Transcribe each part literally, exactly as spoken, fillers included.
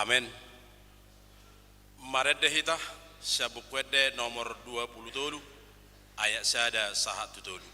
Amen. Marende hita sian Buku Ende nomor dua pulu tolu, ayat sada sahat tu tolu.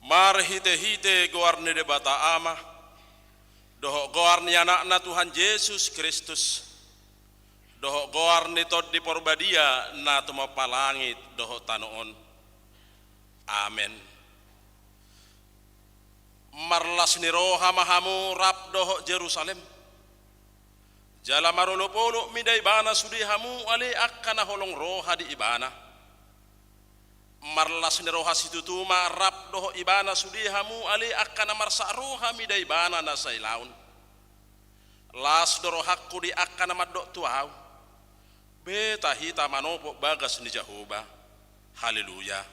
Marhitehite goar ni Debata Ama, dohot goar ni Anakna Tuhan Jesus Kristus, dohot goar ni Tondi Parbadia na tumompa langit dohot tano on. Amen. Marlas ni roha ma hamu rap dohot Jerusalem. Jala marolopolop mida ibana sude hamu ale angka na holong roha di ibana. Marlas ni roha situtu ma rap dohot ibana sude hamu ale angka na marsak roha mida ibana na sailaon. Las do rohangku di angka na mandok tu ahu. Beta hita manopot bagas ni Jahowa. Haleluya.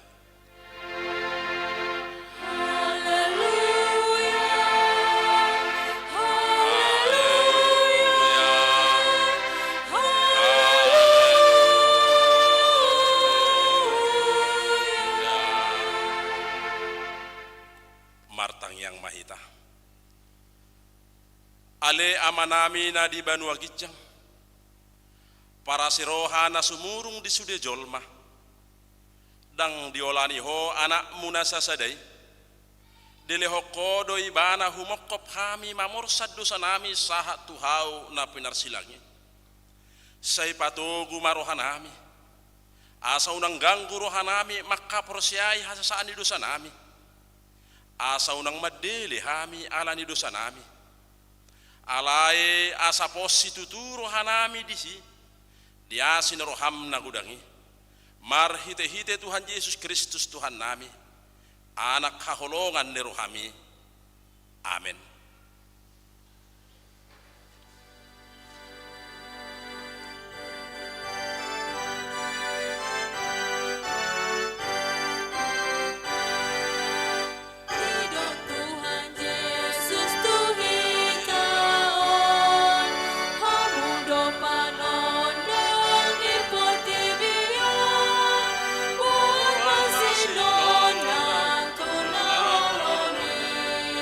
Haleluya. Haleluya. Haleluya. Martangiang ma hita. Ale Amanami na di banua ginjang, parasiroha na sumurung di sude jolma, ndang diolani Ho Anakmu na sasada i, dilehon Ho do ibana humongkop hami mamorsan dosanami sahat tu hau na pinarsilang i. Sai patogu ma rohanami, asa unang ganggu rohanami mangkaporseai hasesaan ni dosanami, asa unang mandele hami ala ni dosanami. Alai asa pos situtu rohanami disi, di asi ni roham na godang i. Marhite-hite Tuhan Jesus Kristus Tuhannami, Anak haholongan ni rohami. Amen. Didok Tuhan Jesus tu hita on, hamu do panondang ni portibi on, boan ma sinondang tu na olo i,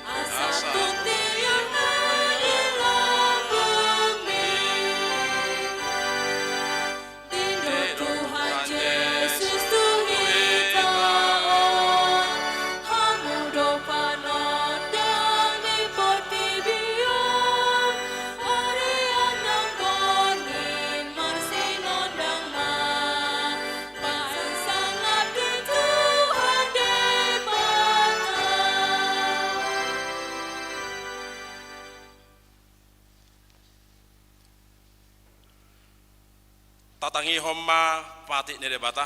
asa tung tiur ma di lambungmi. Didok Tuhan Jesus tu hita on, hamu do panondang ni portibi on, arian nang borngin marsinondang ma, bahen sangap di Tuhan Debata. Tatangihon ma patik ni Debata,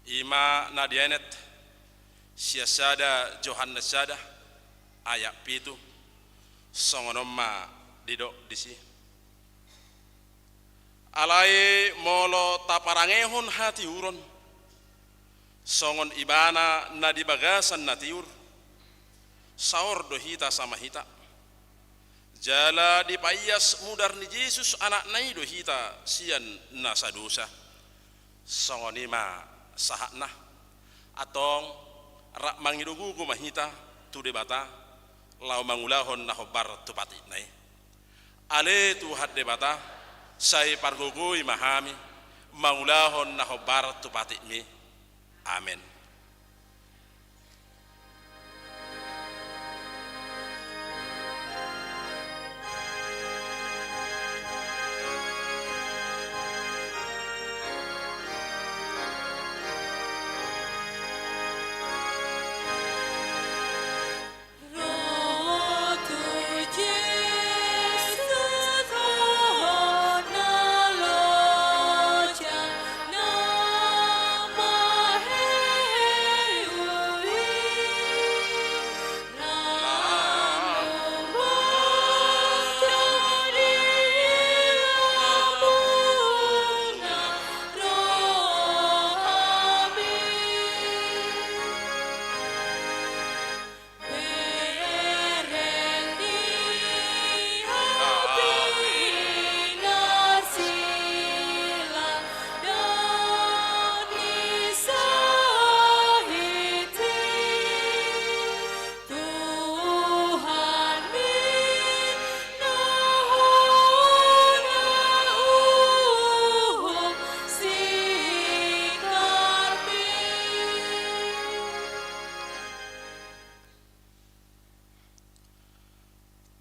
i ma na dienet sian sada Johannes sada ayat pitu, songon on ma didok disi. Alai molo taparangehon hatiuron, songon Ibana na di bagasan na tiur, saor do hita sama hita. Jala dipaias mudar ni Jesus Anakna i do hita sian nasa dosa. Songon i ma sahatna. Antong, rap mangido gogo ma hita tu Debata, laho mangulahon na hombar tu patikna i. Ale Tuhan Debata, sai pargogoi ma hami, mangulahon na hombar tu patikmi. Amen.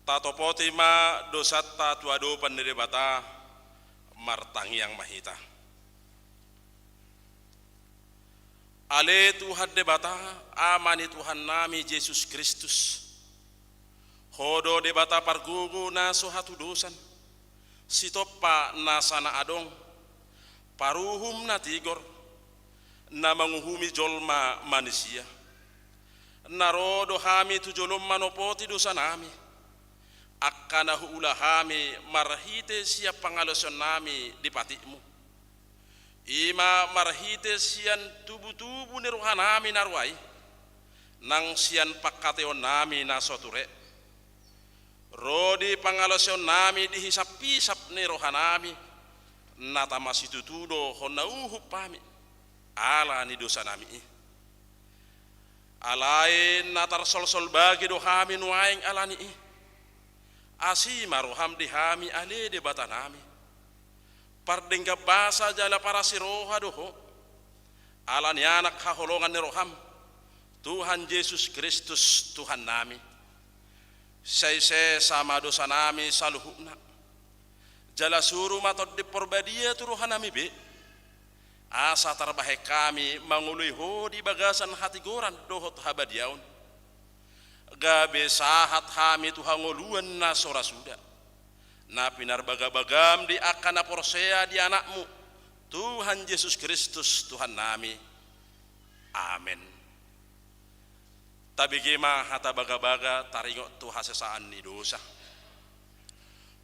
Tatopoti ma dosanta tu adopan ni Debata, martangiang ma hita. Ale Tuhan Debata, Ama ni Tuhannami Jesus Kristus, Ho do Debata pargogo na so hatudosan, Sitompa na sana adong, Paruhum na tigor, na manguhumi jolma manisia. Na ro do hami tu jolom manopoti dosanami, angka na huula hami marhite sian pangalaosionnami di patikmu. I ma marhite sian tubutubu ni rohanami na rua i, nang sian pangkataionnami na so ture. Ro di pangalaosionnami di hisaphisap ni rohanami, na tama situtu do hona uhum hami, ala ni dosanami i. Alai na tarsolsol bagi do hami nuaeng ala ni i. Asi ma roham di hami ale Debatanami. Pardenggan basa jala parasi roha do Ho. Ala ni Anak haholongan ni roham, Tuhan Jesus Kristus Tuhannami. Sai sesa ma dosanami saluhutna. Jala suru ma Tondi Parbadia tu rohanami be. Asa tarbahen hami mangoloi Ho di bagasan hatigoran dohot habadiaon. Gabe sahat hami tu hangoluan na so ra suda, na pinarbagabagam di angka na porsea di Anakmu, Tuhan Jesus Kristus, Tuhannami. Amen. Tabege ma hata bagabaga taringot tu hasesaan ni dosa.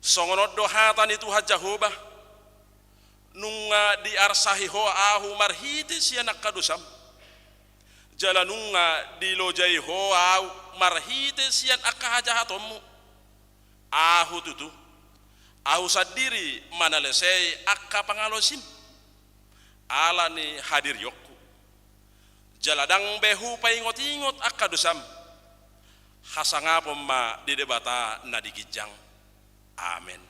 Songon on do hata ni Tuhan Jahowa: Nunga diarsahi ho ahu marhite sian angka dosam, jala nunga dilojai ho ahu marhite sian angka hajahatonmu. Ahu tutu, ahu sandiri manalesei angka pangalaosim, ala ni hadirionku. Jala ndang be hupaingot-ingot angka dosam. Hasangapon ma di Debata na di ginjang. Amen.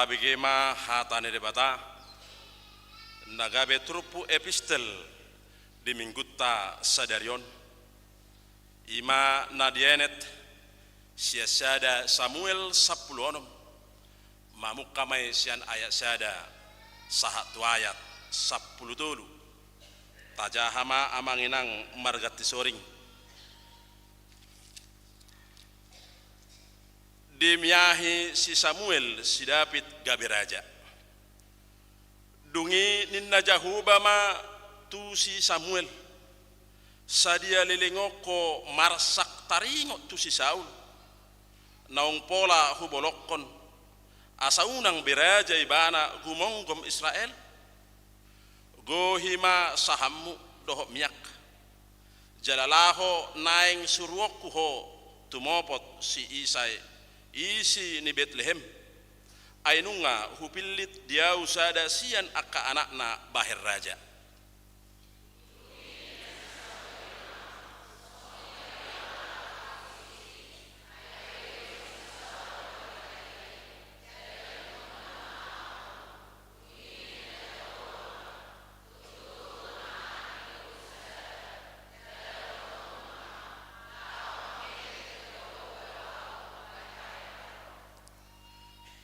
Tabege ma hata ni Debata na gabe turpuk epistel di minggunta sadari on. I ma na dienet sian sada Samuel sampulu onom, mamungka ma i sian ayat sada sahat tu ayat sampulu tolu. Tajaha ma amang inang marganti soring. Dimiahi si Samuel si Daud gabe raja. Dung i ninna Jahowa ma tu si Samuel: Sadia leleng on ho marsak taringot tu si Saul, naung pola hubolongkon, asa unang be raja ibana gumomgom Israel? Gohi ma sahammu dohot miak, jala laho naeng suruonku ho tumopot si Isai, isi ni Betlehem. Ai nunga hupillit di ahu sada sian angka anakna bahen raja.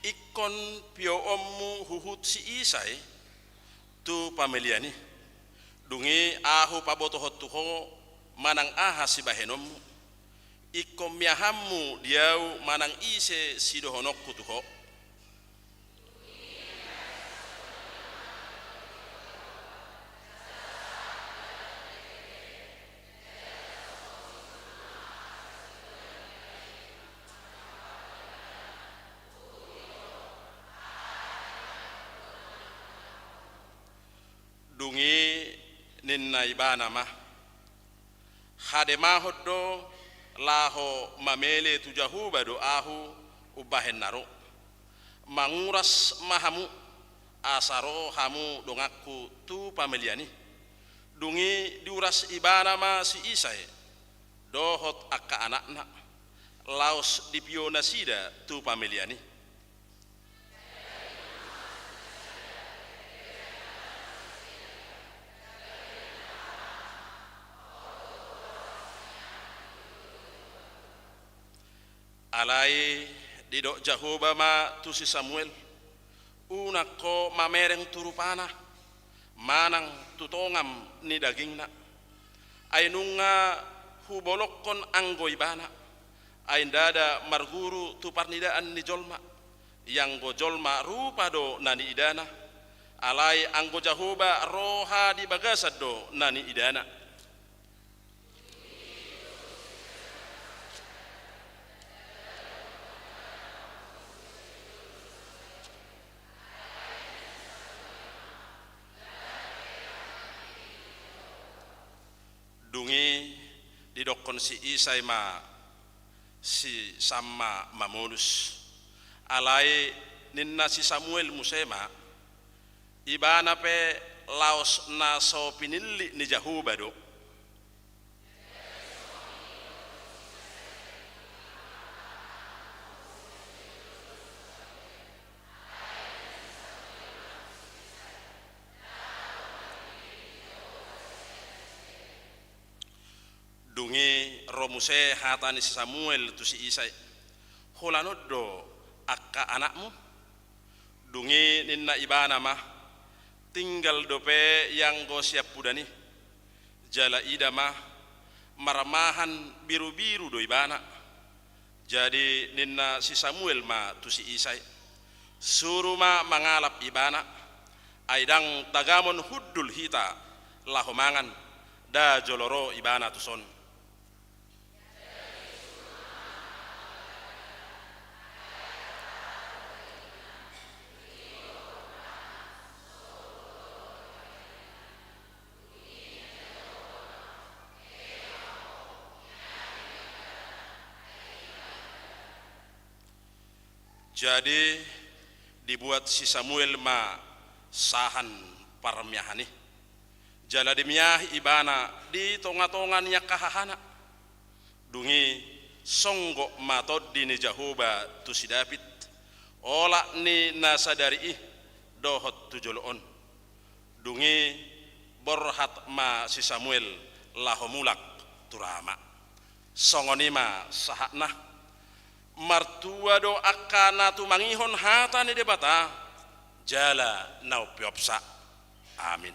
Ingkon pioonmu huhut si Isai tu pamelean i. Dung i ahu pabotohon tu ho manang aha sibahenonmu. Ingkon miahanmu di ahu manang ise sidohononku tu ho. Dung i ninna ibana ma: Hademahon do, laho mamele tu Jahowa do ahu umbahen na ro. Manguras ma hamu, asa ro hamu donganku tu pamelean i. Dung i diuras ibana ma si Isai dohot angka anakna, laos dipio nasida tu pamelean i. Alai didok Jahowa ma tu si Samuel: Unang ho mamereng tu rupana, manang tu tongam ni dagingna. Ai nunga hubolongkon anggo ibana, ai ndada marguru tu parnidaan ni jolma, ianggo jolma rupa do na niidana, alai anggo Jahowa roha di bagasan do na niidana. Dung i didokkon si Isai ma si Sam ma mamolus. Alai ninna si Samuel muse ma, ibana pe laos na so pinillit ni Jahowa do. Dung i ro muse hata ni si Samuel tu si Isai, holan on do angka anakmu? Dung i ninna ibana ma, tinggal dope ianggo siampudan i. Jala ida ma, marmahan birubiru do ibana. Jadi ninna si Samuel ma tu si Isai, suru ma mangalap ibana, ai ndang tagamon hundul hita laho mangan, nda jolo ro ibana tuson. Jadi dibuat si Samuel ma sahan parmiahan i. Jala dimiahi ibana di tongatonga ni angka hahana. Dung i songgop ma tondi ni Jahowa tu si David, olat ni na sadari i dohot tu jolo on. Dung i borhat ma si Samuel laho mulak tu Rama. Songon i ma sahatna. Martua do angka na tumangihon hata ni Debata jala na umpeopsa. Amin.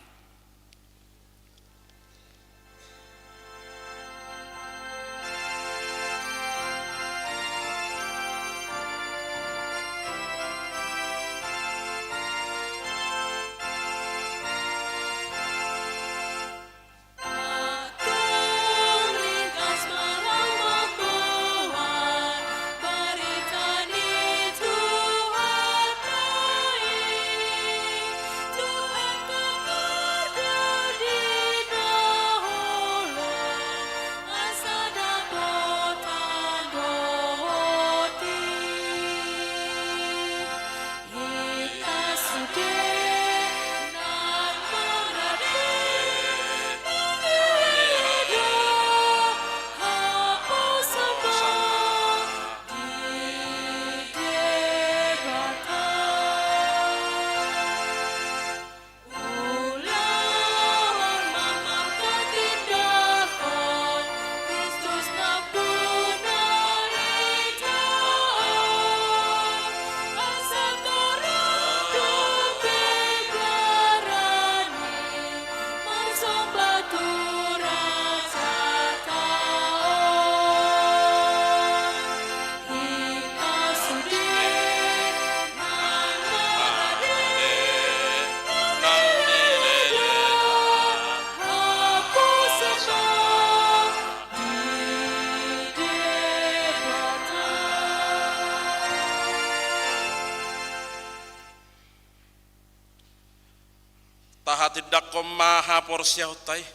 Tahatindangkon ma haporseaonta i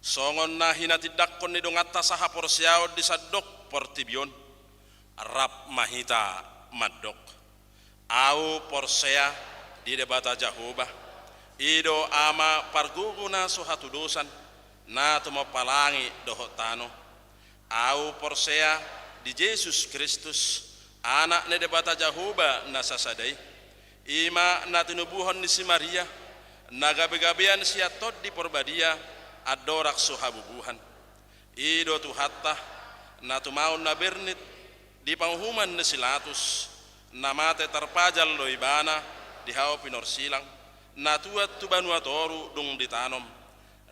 songon na hinatindangkon ni donganta sahaporseaon di sandok portibi on. Rap ma hita mandok. Ahu porsea di Debata Jahowa, i do Ama pargogo na so hatudosan, na tumompa langit dohot tano. Ahu porsea di Jesus Kristus, Anak ni Debata Jahowa na sasada i. I ma na tinubuhon ni si Maria, na gabegabean sian Tondi Porbadia, andorang so habubuhan. I do Tuhanta, na tumaon na bernit di panguhuman ni si Latus, na mate tarpajal do Ibana di hau pinorsilang, Na tuat tu banua toru dung ditanom,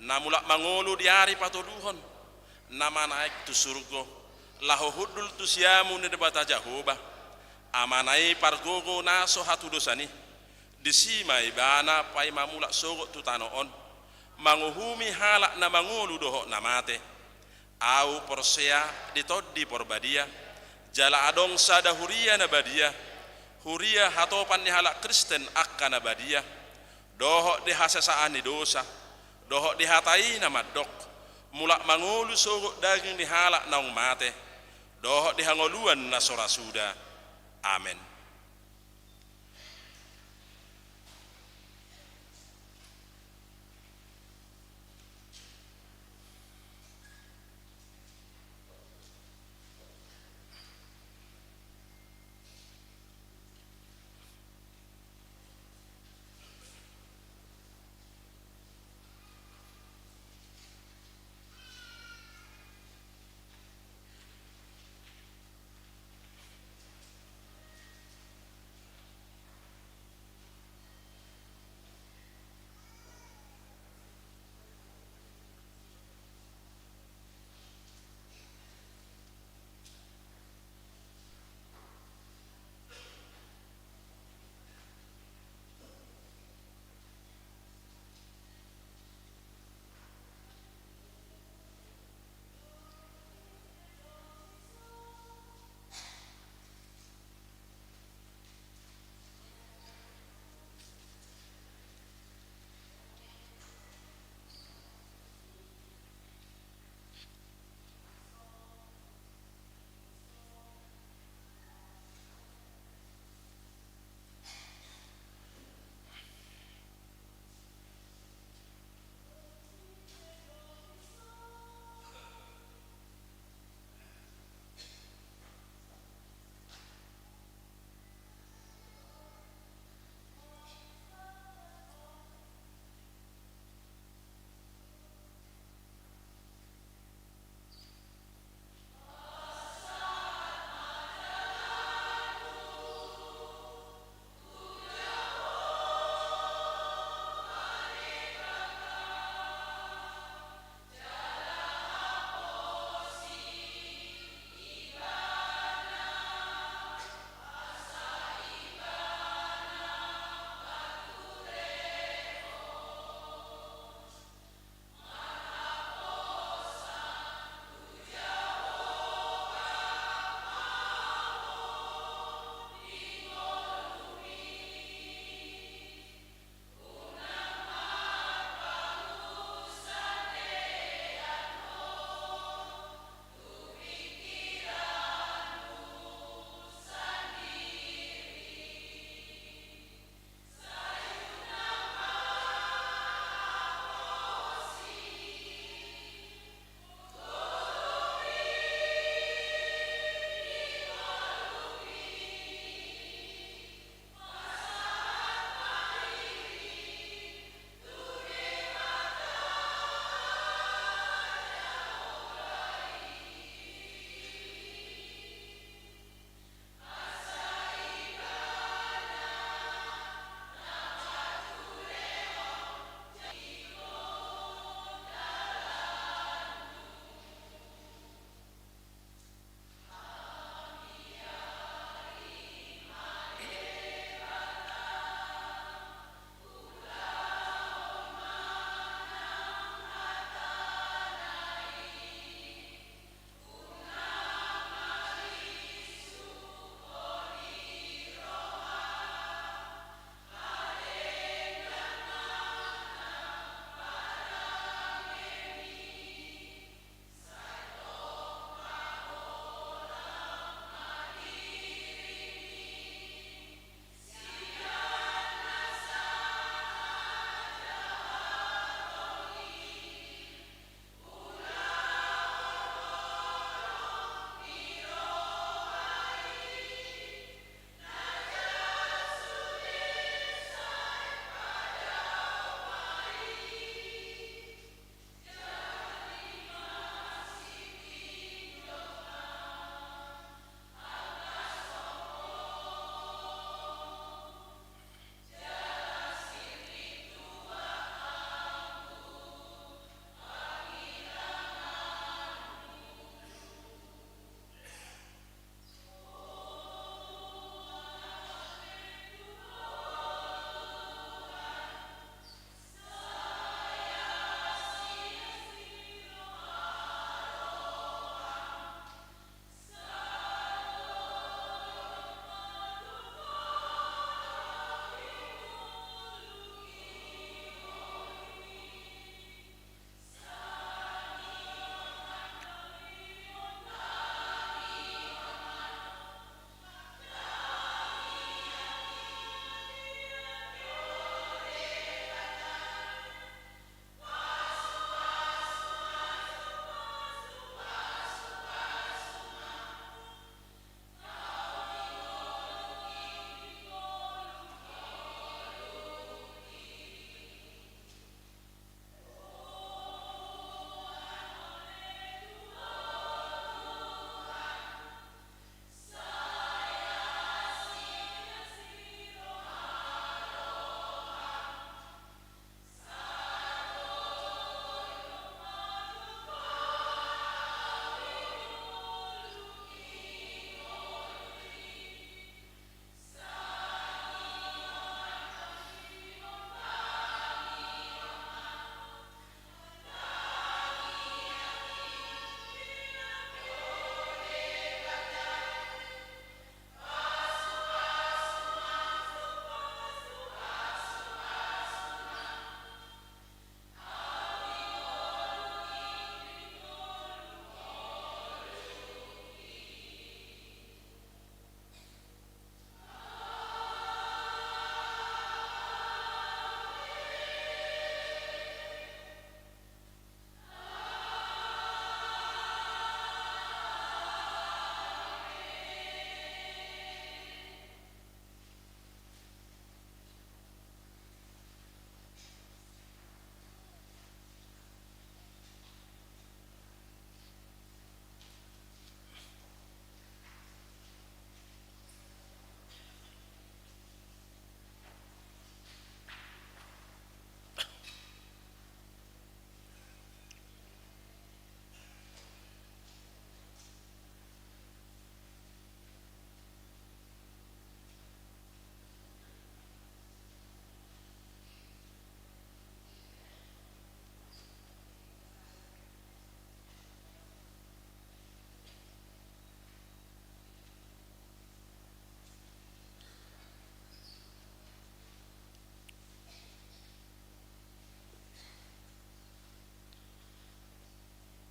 na mulak mangolu di ari patoluhon, na manaek tu surgo, laho hundul tu siamun ni Debata Jahowa, Amana i pargogo na so hatudosan i, disi ma ibana paima mulak sogot tu tano on, manguhumi halak na mangolu dohot na mate. Ahu porsea di Tondi Porbadia, jala adong sada huria na badia, huria hatopan ni halak Kristen angka na badia, dohot di hasesaan ni dosa, dohot di hata i na mandok, mulak mangolu sogot daging ni halak naung mate, dohot di hangoluan na so ra suda. Amen.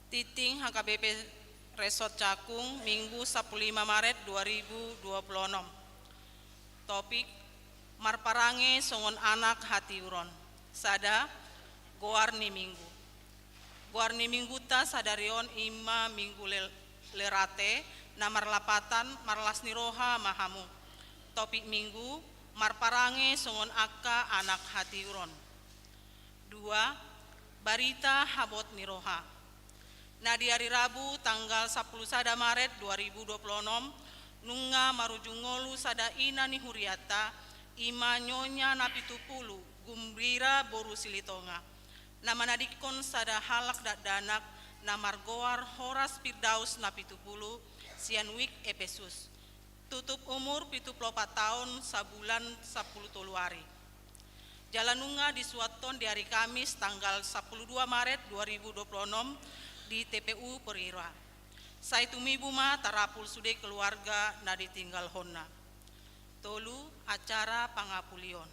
Tingting H K B P Resort Cakung, Minggu sampulu lima Maret dua ribu dua puluh enam. Topik: Marparange songon anak hatiuron. Sada, goar ni Minggu. Goar ni Mingguta sadari on i ma Minggu Lel-, Lerate, na marlapatan marlas ni roha ma hamu. Topik Minggu: Marparange songon angka anak hatiuron. Dua, barita habot ni roha. Na di ari Rabu tanggal sampulu sada Maret dua ribu dua puluh enam, nunga marujung ngolu sada ina ni huriata, i ma Nyonya Napitupulu, Gumbira boru Silitonga, na manadingkon sada halak dakdanak na margoar Horas Firdaus Napitupulu, sian Wijk Epesus. Tutup umur pitu pulu opat taon, sabulan sampulu tolu ari. Jala nunga disuathon di ari Kamis tanggal sampulu dua Maret dua ribu dua puluh enam di T P U Perwira. Sai tumibu ma tarapul sude keluarga na ditinggalhonna. Tolu, acara pangapulion.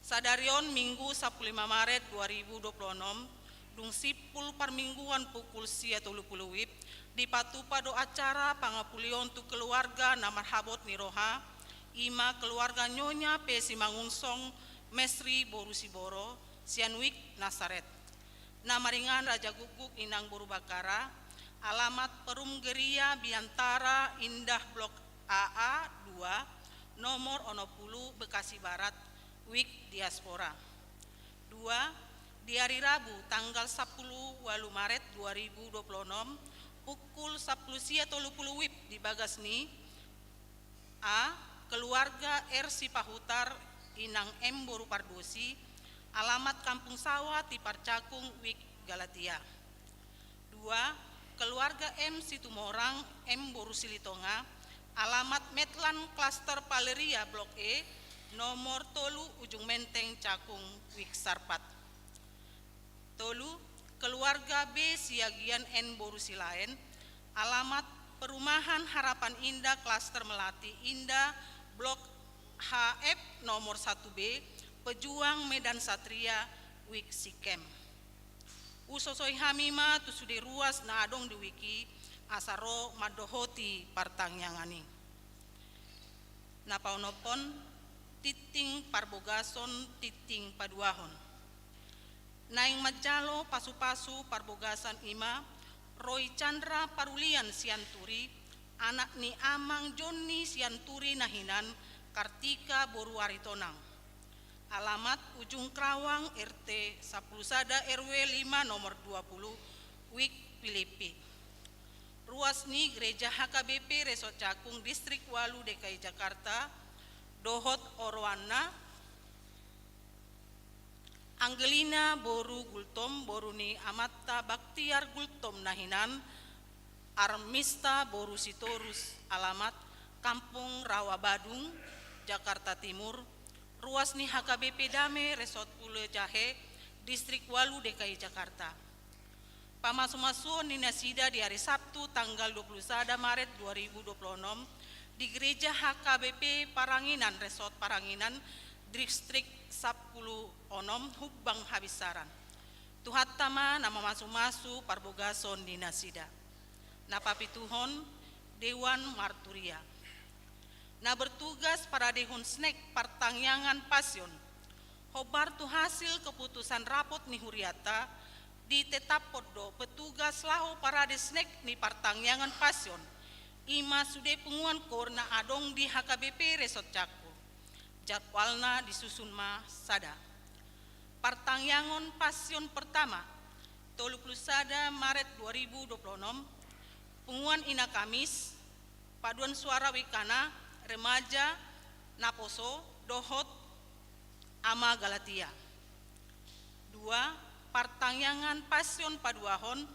Sadari on Minggu sampulu lima Maret dua ribu dua puluh enam, dung simpul parmingguan pukul sia tolu pulu WIB, dipatupa do acara pangapulion tu keluarga na marhabot ni roha, i ma keluarga Nyonya P Simangunsong Mesri boru Siboro, sian Wijk Nasaret, na maringanan Raja Gukguk Inang boru Bakkara, alamat Perum Geria Biantara Indah Blok A A dua, nomor onom pulu, Bekasi Barat, Wijk Diaspora. Dua, di ari Rabu tanggal sampulu ualu Maret dua ribu dua puluh enam, pukul sampulu sia tolu pulu WIB, di bagas ni: A, keluarga R Sipahutar Inang M boru Pardosi, alamat Kampung Sawah, Tipar Cakung, Wijk Galatia. Dua, keluarga M Situmorang M boru Silitonga, alamat Metlan Klaster Paleria Blok E, nomor tolu, Ujung Menteng, Cakung, Wijk Sarpat. Tolu, keluarga B Siagian N boru Silaen, alamat Perumahan Harapan Indah Klaster Melati Indah Blok H F nomor satu B, Pejuang Medan Satria, Wijk Sikem. Husosoi hami ma tu sude ruas na adong di Wijk i, asa ro mandohoti partangiangan i. Na paonomhon, tingting parbogason, tingting paduahon. Naeng manjalo pasupasu parbogason i ma Roy Chandra Parulian Sianturi, anak ni Amang Jonni Sianturi na hinan, Kartika boru Aritonang. Alamat Ujung Kerawang, R T sampulu sada, R W lima, nomor dua pulu, Wijk Pilipi. Ruas ni Gereja H K B P Resort Cakung, Distrik ualu, D K I Jakarta, dohot oroanna, Angelina boru Gultom, boru ni amanta Baktiar Gultom na hinan, Armista boru Sitorus, alamat Kampung Rawa Badung, Jakarta Timur, ruas ni H K B P Dame Resort Pulo Jahe, Distrik ualu, D K I Jakarta. Pamasumasuon ni nasida di ari Sabtu tanggal dua pulu sada Maret dua ribu dua pulu onom di Gereja H K B P Paranginan, Resort Paranginan, Distrik sampulu onom, Humbang Habinsaran. Tuhanta ma na mamasumasu parbogason ni nasida. Na papituhon, Dewan Marturia. Na bertugas paradehon snack partangiangan Pasion. Hombar tu hasil keputusan rapot ni huriata, ditetaphon do petugas laho parade snack ni partangiangan Pasion, i ma sude punguan koor na adong di H K B P Resort Cakung. Jadwalna disusun ma sada. Partangiangan Pasion pertama, tolu pulu sada Maret dua ribu dua pulu onom, punguan Ina Kamis, paduan suara Wijk Kana, remaja, naposo, dohot Ama Galatia. Dua, partangiangan Pasion paduahon,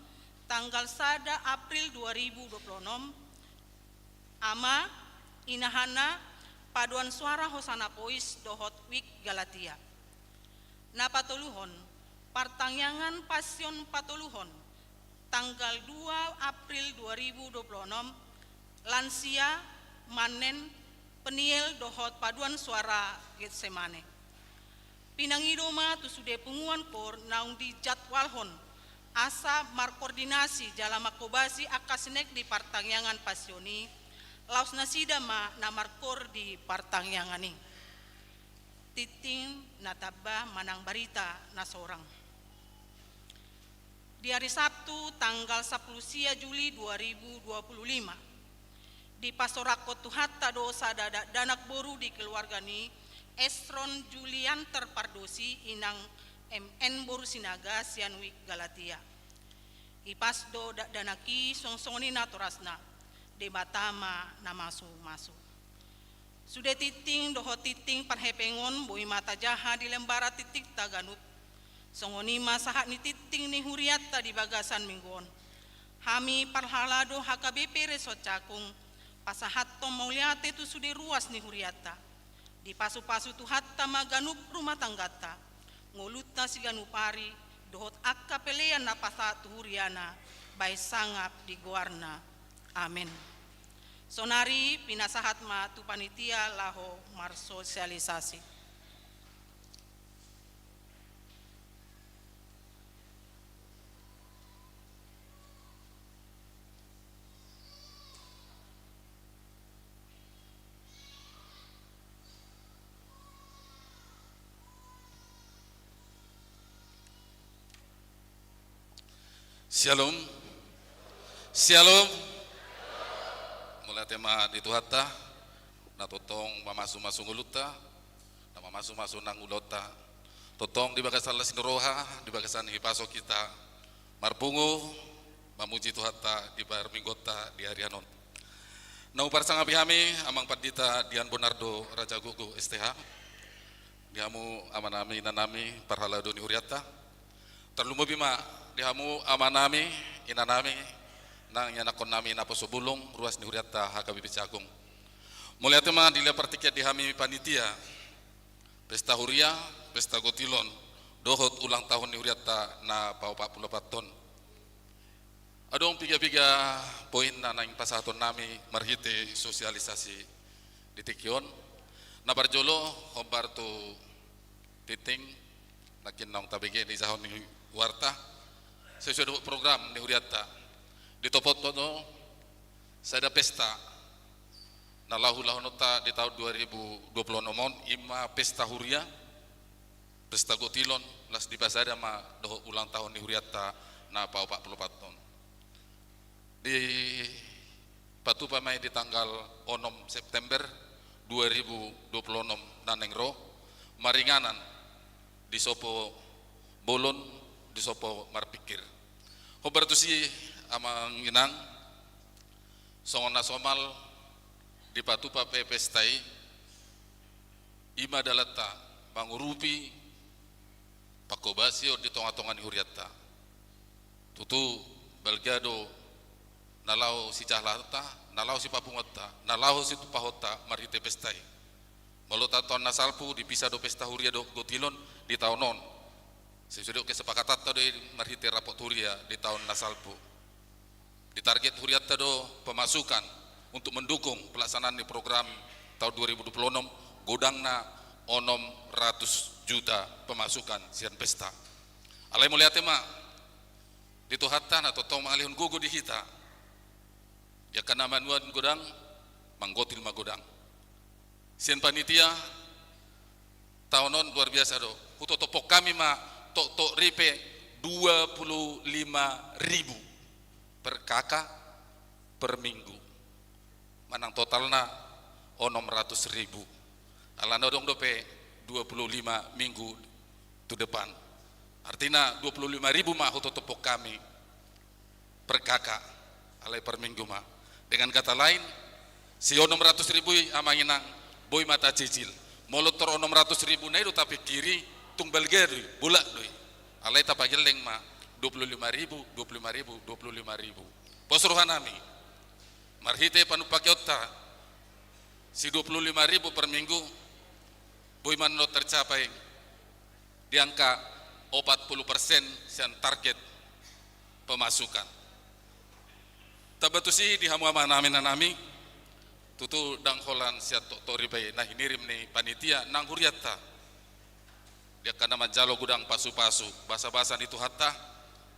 tanggal sada April dua ribu dua pulu onom, Ama, Ina Hana, paduan suara Hosana Boys dohot Wijk Galatia. Na patoluhon, partangiangan Pasion patoluhon, tanggal dua April dua ribu dua pulu onom, lansia, manen, peniel dohot paduan suara Getsemane. Pinangido ma tu sude punguan koor naung dijadwalhon asa markoordinasi jala manghobasi angka sinek di partangiangan Passion i, laos nasida ma na markoor di partangiangan i. Tingting na tamba manang barita na sorang. Di hari Sabtu, tanggal sampulu sia Juli dua ribu dua puluh lima, dipasorangkon Tuhanta do sada dakdanak boru di keluarga ni Esron Julianter Pardosi, inang M N boru Sinaga, sian Wijk Galatia. Hipas do dakdanak i songon i natorasna, Debata ma na mamasu-masu. Sude tingting dohot tingting parhepengon boi ma tajaha di lembara tingtingta ganup. Songon i ma sahat ni tingting ni hurianta di bagasan minggu on. Hami parhalado H K B P Resort Cakung, pasahathon mauliate tu sude ruas ni hurianta. Dipasu-pasu Tuhanta ma ganup rumah tangganta, ngolunta siganup ari, dohot angka pelean na pasahat tu huriana, bahen sangap di goarna. Amen. Sonari pinasahat ma tu panitia laho marsosialisasi. Syalom. Syalom. Mauliate ma di Tuhanta, na tongtong mamasu-masu ngolunta, na mamasu-masu nang ulaonta. Tongtong di bagasan las ni roha, di bagasan hipaso hita marpungu, mamuji Tuhanta di parmingguonta di ari on. Na huparsangapi hami, Amang Pandita Dian Bonardo Rajagogo, S T H. Di hamu amanami, inanami, parhalado ni hurianta. Tarlumobi ma di hamu amanami, inanami, nang ianakhonnami naposobulung, ruas ni hurianta H K B P Cakung. Mauliate ma dilehon partingkian di hami panitia pesta huria, pesta gotilon, dohot ulang tahun ni hurianta na paopat pulu opat on. Adong piga-piga poin na naeng pasahatonnami marhite sosialisasi di tingki on. Na parjolo, hombar tu tingting, nangkin naung tabege di jahon ni warta, sesuai dohot program ni hurianta. Ditopot do sada pesta na laho ulahononta di taon dua ribu dua puluh enam on, i ma pesta huria, pesta gotilon, laos dipasada ma dohot ulang tahun ni hurianta na paopat pulu opat on. Dipatupa ma i di tanggal onom September dua ribu dua puluh enam na naeng ro, maringanan di sopo bolon, di sopo marpingkir. Hombar tusi, Amang Inang, songon na somal dipatupa pe pesta i, i ma dalanta mangurupi panghobasion di tonga-tonga ni hurianta. Tutu balga do na laho sijalaonta, na laho sipapunguanta, na laho situpahonta marhite pesta i. Molo taon na salpu, dipisa do pesta huria dohot gotilon di taon on. Sesuai dohot kesepakatanta do i marhite rapot huria di taon na salpu. Ditarget hurianta do pemasukan untuk mendukung pelaksanaan ni program taon dua ribu dua puluh enam, godangna onom ratus juta pemasukan sian pesta. Alai mauliate ma di Tuhanta na tongtong mangalehon gogo di hita. Di angka na manuan godang, manggotil ma godang. Sian panitia, taon on luar biasa do. Hutotophon hami ma toktok ripe dua puluh lima ribu per K K per minggu. Manang totalna onom ratus ribu. Alana adong dope dua puluh lima minggu to depan. Artina dua puluh lima ribu ma hutotophon hami per K K, alai per minggu ma. Dengan kata lain, si onom ratus ribu i, Amang Inang, boi ma tacicil. Molo tor onom ratus ribu na i do tapingkiri, tung balga do i, bolak do i. Alai tapagelleng ma dua puluh lima ribu, dua puluh lima ribu, dua puluh lima ribu. Pos rohanami, marhite panumpakeonta si dua puluh lima ribu per minggu, boi ma annon tercapai di angka opat puluh persen sian target pemasukan. Tamba tusi di hamu amanami, inanami, tutu ndang holan sian toktok ripe na hinirim ni panitia nang hurianta. Di angka na manjalo godang pasupasu, basabasa ni Tuhanta,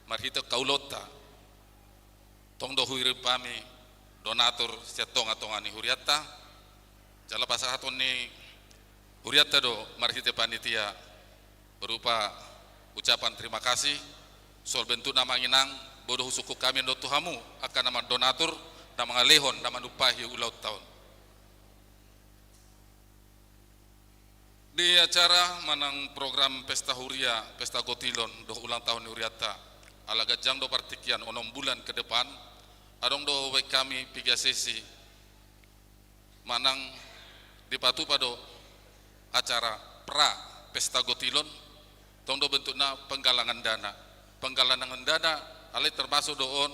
Marhite angka ulaonta, tong do huirimhon hami donatur sian tonga-tonga ni hurianta. Jala pasahaton ni hurianta do marhite panitia berupa ucapan terima kasih. Songon bentukna, amang inang, boi do husungkun hami do tu hamu angka na mandonatur, na mangalehon, na manumpahi ulaonta on. Di acara manang program pesta huria, pesta gotilon dohot ulang tahun ni hurianta, ala ganjang do partingkian onom bulan ke depan, adong do hubaen hami piga sesi manang dipatupa do acara pra pesta gotilon. Tong do bentukna penggalangan dana. Penggalangan dana, alai termasuk do on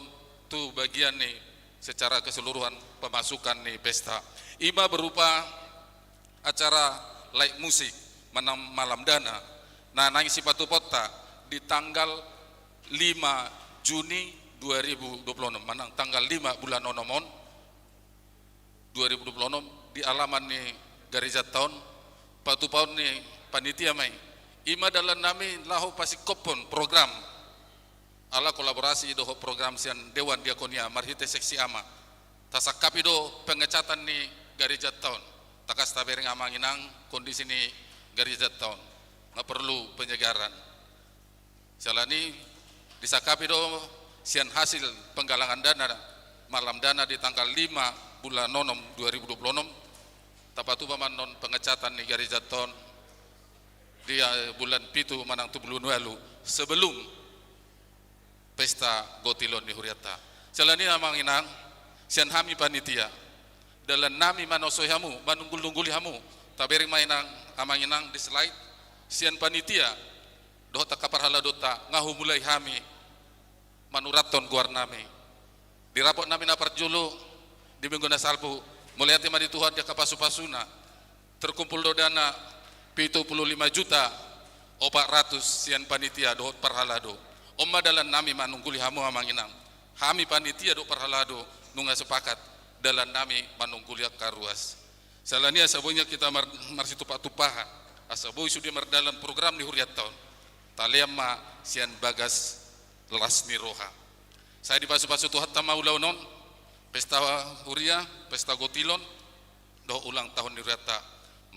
tu bagian ni secara keseluruhan pemasukan ni pesta. I ma berupa acara live music manang malam dana na naeng sipatupaonta di tanggal lima Juni dua ribu dua puluh enam, manang tanggal lima bulan onom on, dua ribu dua puluh enam, di alaman ni garejanta on, patupaon ni panitia ma i. I ma dalan nami laho pasingkophon program, ala kolaborasi dohot program sian Dewan Diakonia marhite seksi ama. Tasangkapi do pengecatan ni garejanta on. Tangkas tabereng, amang inang, kondisi ni garejanta on, nga perlu penyegaran. Siala ni i, disangkapi do sian hasil penggalangan dana, malam dana di tanggal lima bulan onom dua ribu dua puluh enam, tapatupa ma annon pengecatan ni garejanta on di, eh, bulan pitu manang tu bulan ualu sebelum pesta gotilon ni hurianta. Siala ni i, amang inang, sian hami panitia, dalan nami manoso hamu, manunggul-nungguli hamu. Tabereng ma inang, amang inang, di slide. Sian panitia dohot angka parhaladoonta, nga humulai hami manurathon goar nami. Di rapot nami na parjolo di minggu na salpu, mauliate ma di Tuhan di angka pasu-pasuna, terkumpul do dana pitu pulu lima juta opat ratus sian panitia dohot parhalado. On ma dalan nami manungguli hamu, amang inang. Hami panitia dohot parhalado nunga sepakat, dalan nami manungguli angka ruas. Siala ni i, asa boi nian hita mar-, marsitupa-tupahan, asa boi sude mardalan program ni hurianta on, talean ma sian bagas las ni roha. Sai dipasu-pasu Tuhanta ma ulaon on, pesta huria, pesta gotilon dohot ulang tahun ni hurianta.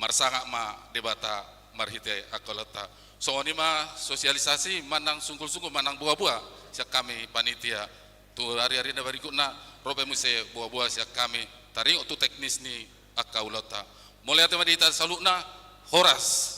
Marsangap ma Debata marhite angka ulaonta. Songon i ma sosialisasi manang sungkun-sungkun manang boa-boa sian hami panitia. Tu ari-ari na berikutna, ro pe muse boa-boa sian hami taringot tu teknis ni angka ulaonta. Mauliate ma di hita saluhutna. Horas.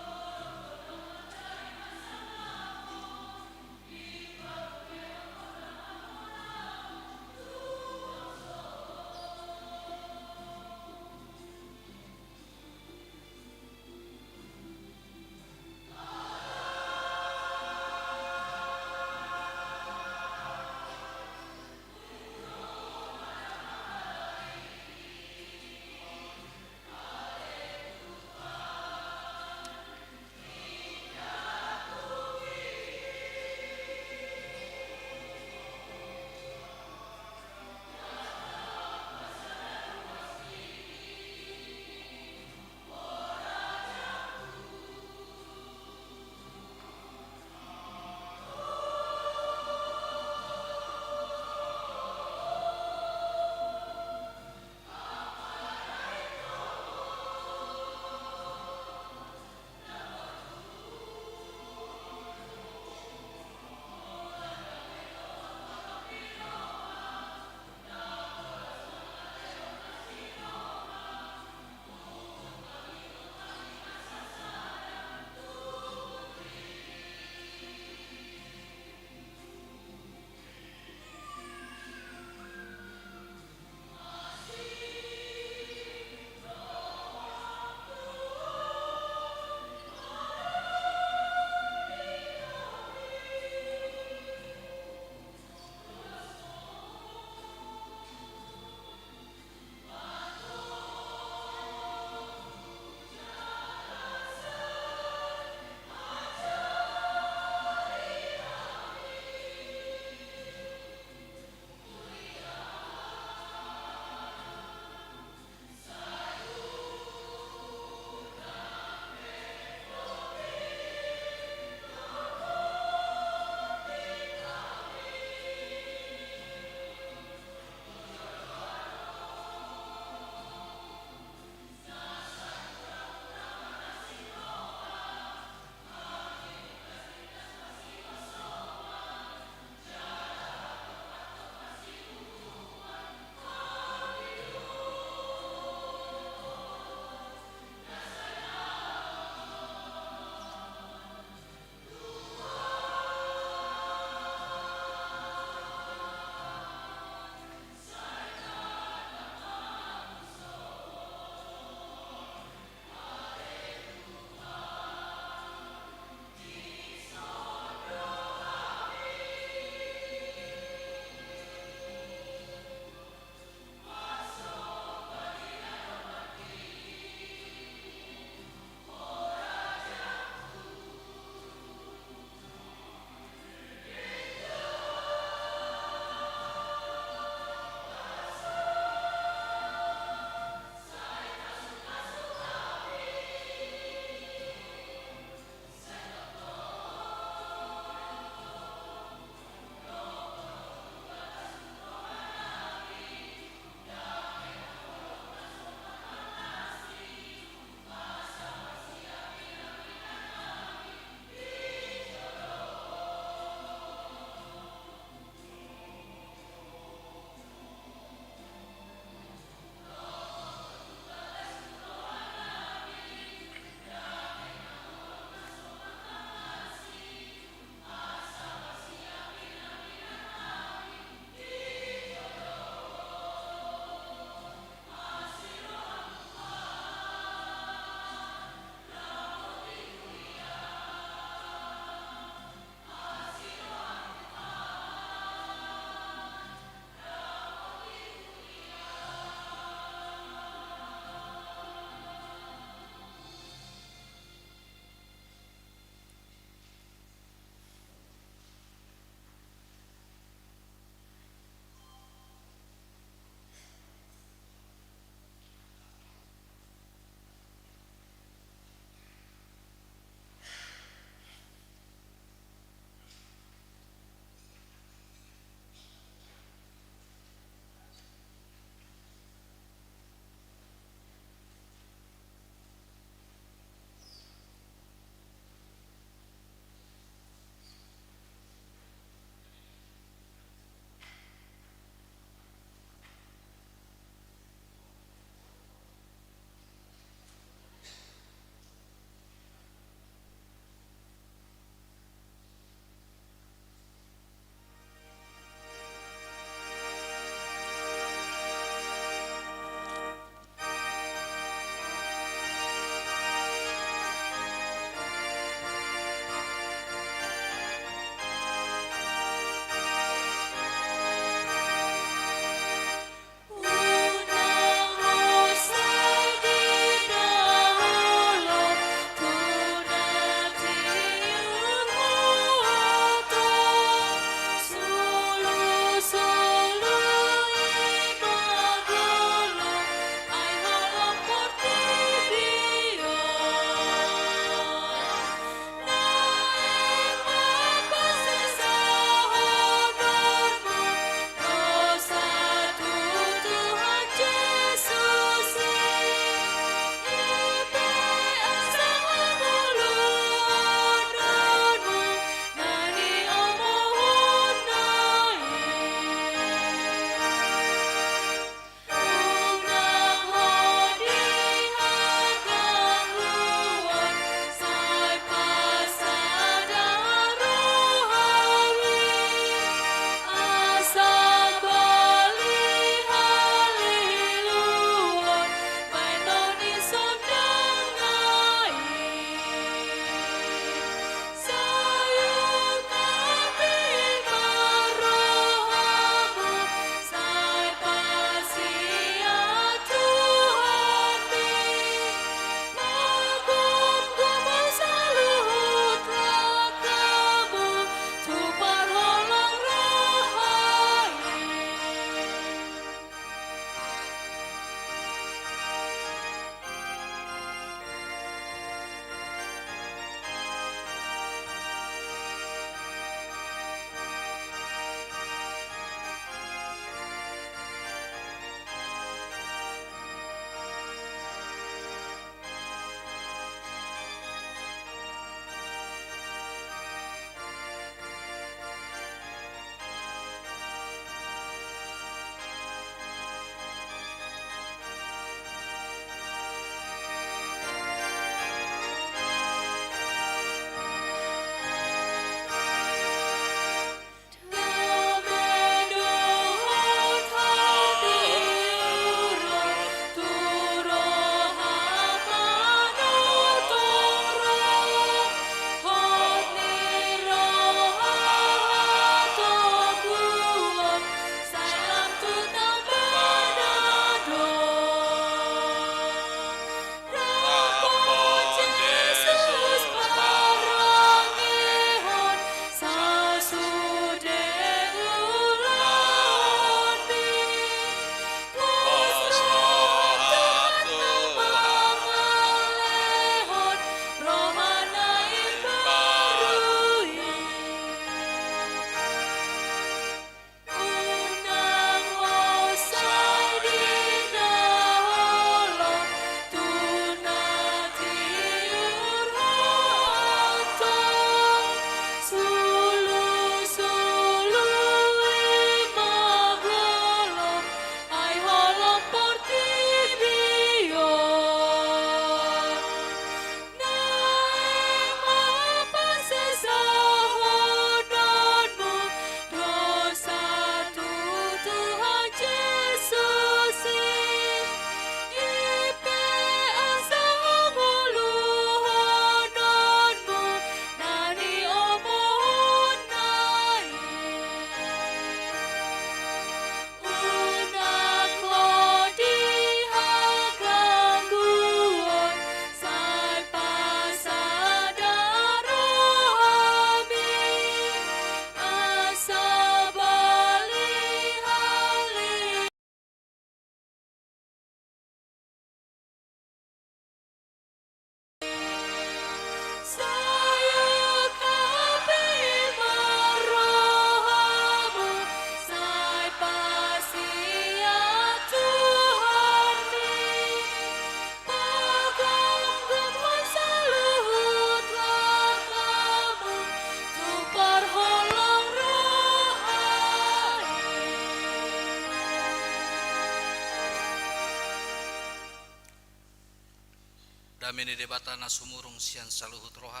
Dame ni Debata na sumurung sian saluhut roha,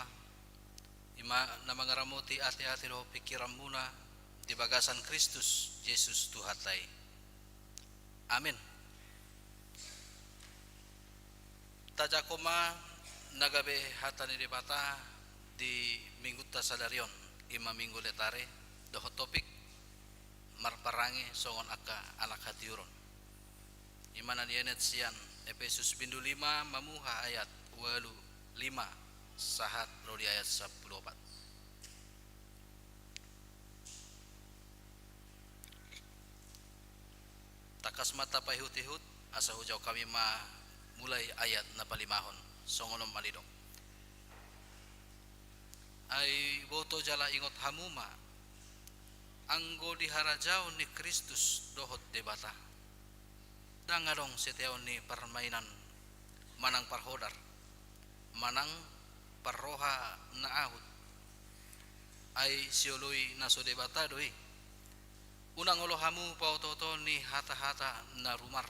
i ma na mangaramoti ateate dohot pingkiranmuna di bagasan Kristus Jesus Tuhanta i. Amen. Tajangkon ma na gabe hata ni Debata di minggunta sadari on, i ma Minggu Letare, dohot topik marparange songon angka anak hatiuron. I ma na nienet sian Epesus bindu lima mamuha ayat ualu lima sahat ro di ayat sampulu opat. Tangkas ma tapaihut-ihut, asa hujalo hami ma mulai ayat na palimahon, songon on ma didok. Ai boto jala ingot hamu ma, anggo di harajaon ni Kristus dohot Debata, ndang adong siteaon ni parmainan manang parhodar, manang parroha na ahut. Ai sioloi na so Debata do i. Unang olo hamu paoto-oto ni hata-hata na rumar.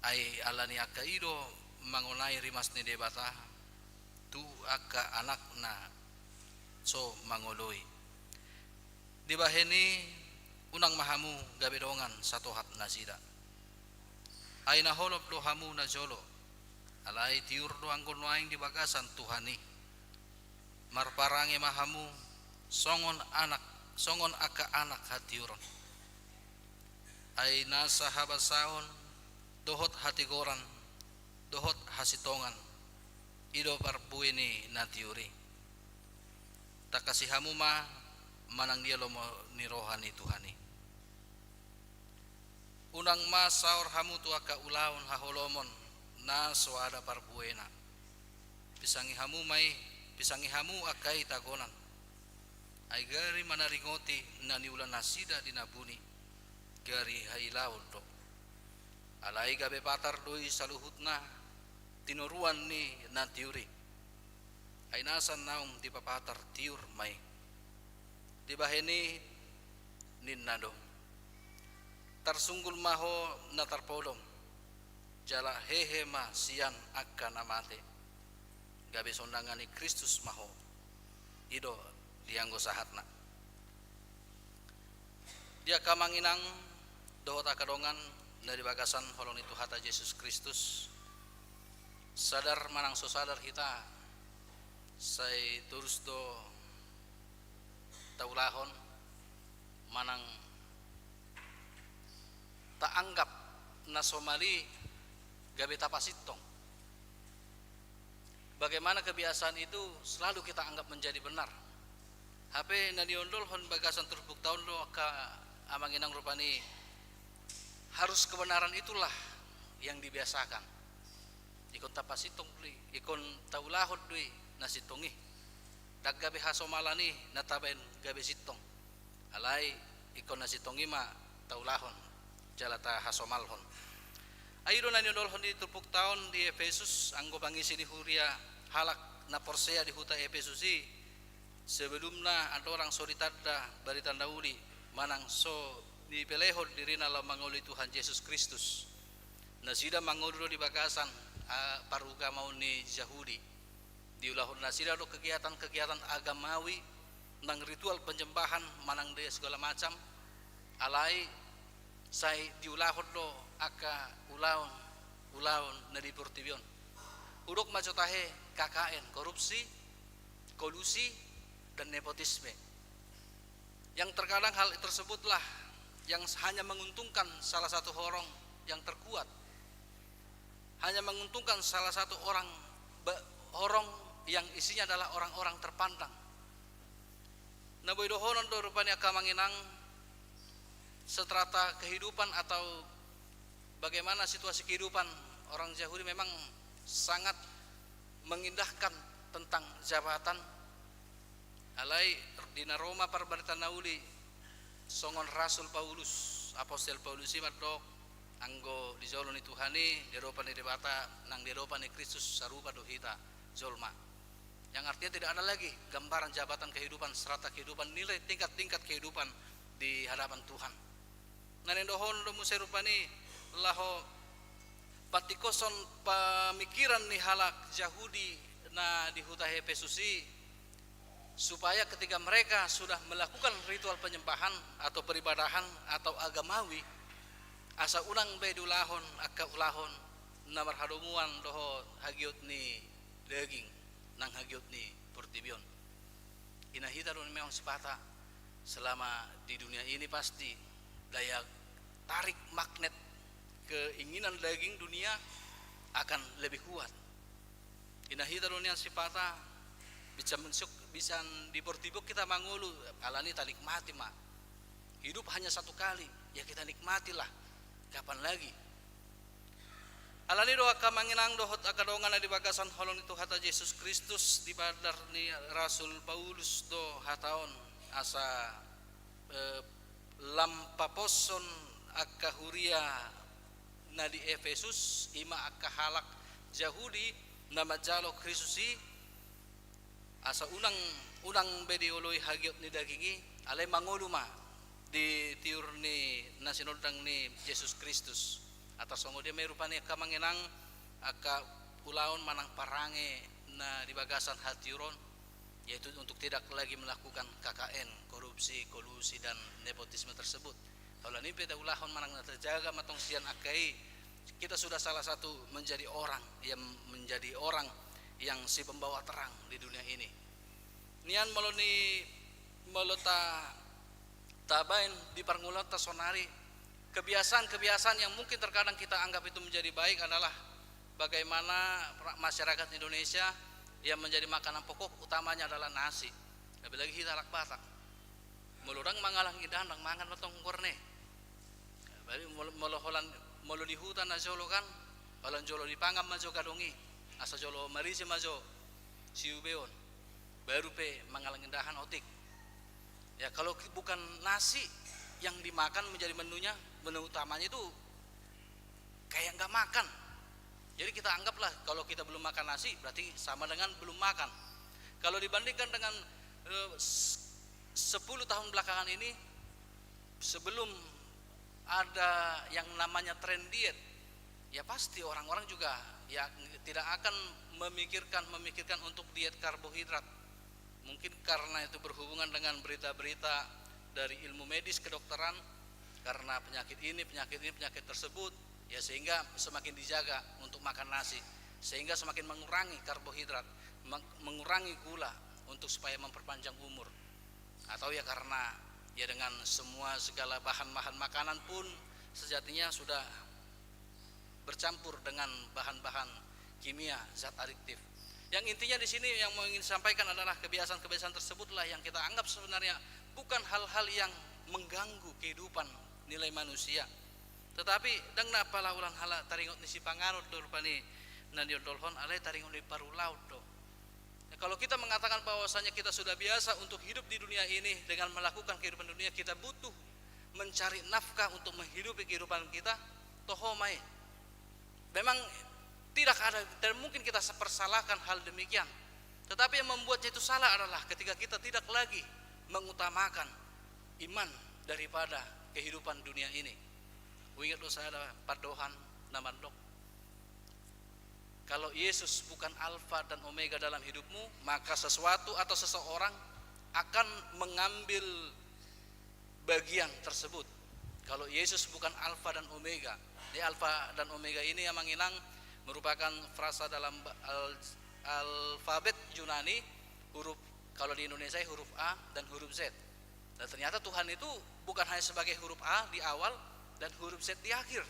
Ai ala ni angka i do mangonai rimas ni Debata tu angka anakna so mangoloi. Dibahen i, unang ma hamu gabe dongan satohap nasida. Ai na holop do hamu najolo, alai tiur do anggo nuaeng di bagasan Tuhan i. Marparange ma hamu songon anak, songon angka anak hatiuron. Ai nasa habasaon, dohot hatigoran, dohot hasintongan, i do parbue ni na tiur i. Tangkasi hamu ma manang dia lomo ni roha ni Tuhan i. Unang ma saor hamu tu angka ulaon haholomon na so ada parbuena. Pisangi hamu ma i, pisangi hamu angka i tagonan. Ai gari manaringoti na niula nasida di na buni, gari hailaon do. Alai gabe patar do i saluhutna tinoruan ni na tiur i. Ai nasa naung dipapatar tiur ma i. Dibahen i ninna do: Tarsunggul ma ho na tarpodom, jala hehe ma sian angka na mate. Gabe sondangan ni Kristus ma ho. I do di anggo sahatna. Di angka amang inang dohot angka dongan na di bagasan holong ni Tuhanta Jesus Kristus, sadar manang so sadar hita, sai torus do taulahon manang taanggap na somal i gabe tapasintong. Bagaimana kebiasaan itu selalu kita anggap menjadi benar. Hape na niondolhon bagasan turpukta on do angka amang inang rupani, harus kebenaran itulah yang dibiasakan. Ingkon tapasintong do i, ingkon taulahon do i na sintong i. Ndang gabe hasomalan i na tabaen gabe sintong. Alai ingkon na sintong i ma taulahon jala tahasomalhon. Ai i do na niondolhon di turpukta on di Epesus, anggo pangisi ni huria halak na porsea di huta Epesus i, sebelumna andorang so ditanda barita na uli manang so nipelehon dirina laho mangoloi Tuhan Jesus Kristus, nasida mangolu do di bagasan, a, parugamaon ni Jahudi. Diulahon nasida do kegiatan-kegiatan agamawi, nang ritual penyembahan manang dia segala macam. Alai sai diulahon do angka ulaon, ulaon na di portibi on. Hudok ma jo tahe K K N, korupsi, kolusi, dan nepotisme. Yang terkadang hal tersebutlah yang hanya menguntungkan salah satu horong yang terkuat, hanya menguntungkan salah satu orang ba-, horong yang isinya adalah orang-orang terpandang. Na boi dohonon do rupani angka amang inang, strata kehidupan atau bagaimana situasi kehidupan orang Jahudi memang sangat mengindahkan tentang jabatan. Alai di na ro ma parbarita na uli songon Rasul Paulus, Apostel Paulus i mandok, anggo di jolo ni Tuhan i, di adopan ni Debata nang di adopan ni Kristus sarupa do hita jolma. Yang artinya tidak ada lagi gambaran jabatan kehidupan, strata kehidupan, nilai tingkat-tingkat kehidupan di hadapan Tuhan. Na nidohonon do muse rupani laho Patingkoshon pamikiran ni halak Jahudi na di huta Efesus i, supaya ketika mereka sudah melakukan ritual penyembahan atau peribadahan atau agamawi, asa unang be diulahon angka ulaon na marhadomuan dohot hagiot ni daging nang hagiot ni portibi on. Inna hita do memang sipata selama di dunia ini pasti daya tarik magnet keinginan daging dunia akan lebih kuat. Inna hita do nian sipata bisa mensuk, bisa di portibi on hita mangolu, alani tanikmati ma. Hidup hanya satu kali, ya kita nikmatilah. Kapan lagi? Alani do angka amang inang dohot angka dongan na di bagasan holong ni Tuhanta Jesus Kristus, dipandar ni Rasul Paulus do hata on asa, eh, lam paposhon angka huria na di Efesus, i ma angka halak Jahudi na manjalo Kristus i, asa unang, unang be dioloi hagiot ni daging i, alai mangolu ma di tiur ni na sinondang ni Jesus Kristus. Atas songon dia ma i rupani angka amang inang angka ulaon manang parange na di bagasan hatiuron, yaitu untuk tidak lagi melakukan K K N, korupsi, kolusi, dan nepotisme tersebut. Alani i pe taulahon manang na tajaga ma tong sian angka i, kita sudah salah satu menjadi orang yang, menjadi orang yang si pembawa terang di dunia ini. Nian molo ni, molo ta, tabaen di parngoluonta sonari, kebiasaan-kebiasaan yang mungkin terkadang kita anggap itu menjadi baik adalah bagaimana ra-, masyarakat Indonesia yang menjadi makanan pokok utamanya adalah nasi. Lebih lagi hita halak Batak. Molo ndang mangallang indahan, ndang mangan ma tong goarna i. Jadi molo, molo holan, molo di huta na jolo kan, holan jolo dipangan ma jo gadong i, asa jolo marisi ma jo siubeon, baru pe mangallang indahan otik. Ya, kalau ki-, bukan nasi yang dimakan menjadi menunya, menu utamanya itu kayak nggak makan. Jadi kita anggaplah kalau kita belum makan nasi berarti sama dengan belum makan. Kalau dibandingkan dengan, eh, s-, sepuluh tahun belakangan ini, sebelum ada yang namanya tren diet, ya pasti orang-orang juga ya tidak akan memikirkan, memikirkan untuk diet karbohidrat. Mungkin karena itu berhubungan dengan berita-berita dari ilmu medis kedokteran, karena penyakit ini, penyakit ini, penyakit tersebut, ya sehingga semakin dijaga untuk makan nasi, sehingga semakin mengurangi karbohidrat, meng-, mengurangi gula untuk supaya memperpanjang umur. Atau ya karena ya dengan semua segala bahan-bahan makanan pun sejatinya sudah bercampur dengan bahan-bahan kimia, zat adiktif. Yang intinya di sini yang mau ingin sampaikan adalah kebiasaan-kebiasaan tersebutlah yang kita anggap sebenarnya bukan hal-hal yang mengganggu kehidupan nilai manusia. Tetapi ndang na pala holan halak taringot ni sipanganon do rupani na niondolhon, alai taringot ni parulaon do. Kalau kita mengatakan bahwasanya kita sudah biasa untuk hidup di dunia ini dengan melakukan kehidupan dunia, kita butuh mencari nafkah untuk menghidupi kehidupan kita, toho ma i. Memang tidak ada, tidak mungkin kita persalahkan hal demikian. Tetapi yang membuatnya itu salah adalah ketika kita tidak lagi mengutamakan iman daripada kehidupan dunia ini. Huingot do sada pandohan na mandok, kalau Yesus bukan Alfa dan Omega dalam hidupmu, maka sesuatu atau seseorang akan mengambil bagian tersebut. Kalau Yesus bukan Alfa dan Omega. Di Alfa dan Omega ini, amang inang, merupakan frasa dalam ba-, al-, alfabet Yunani, huruf, kalau di Indonesia huruf A dan huruf Z. Nah, ternyata Tuhan itu bukan hanya sebagai huruf A di awal dan huruf Z di akhir.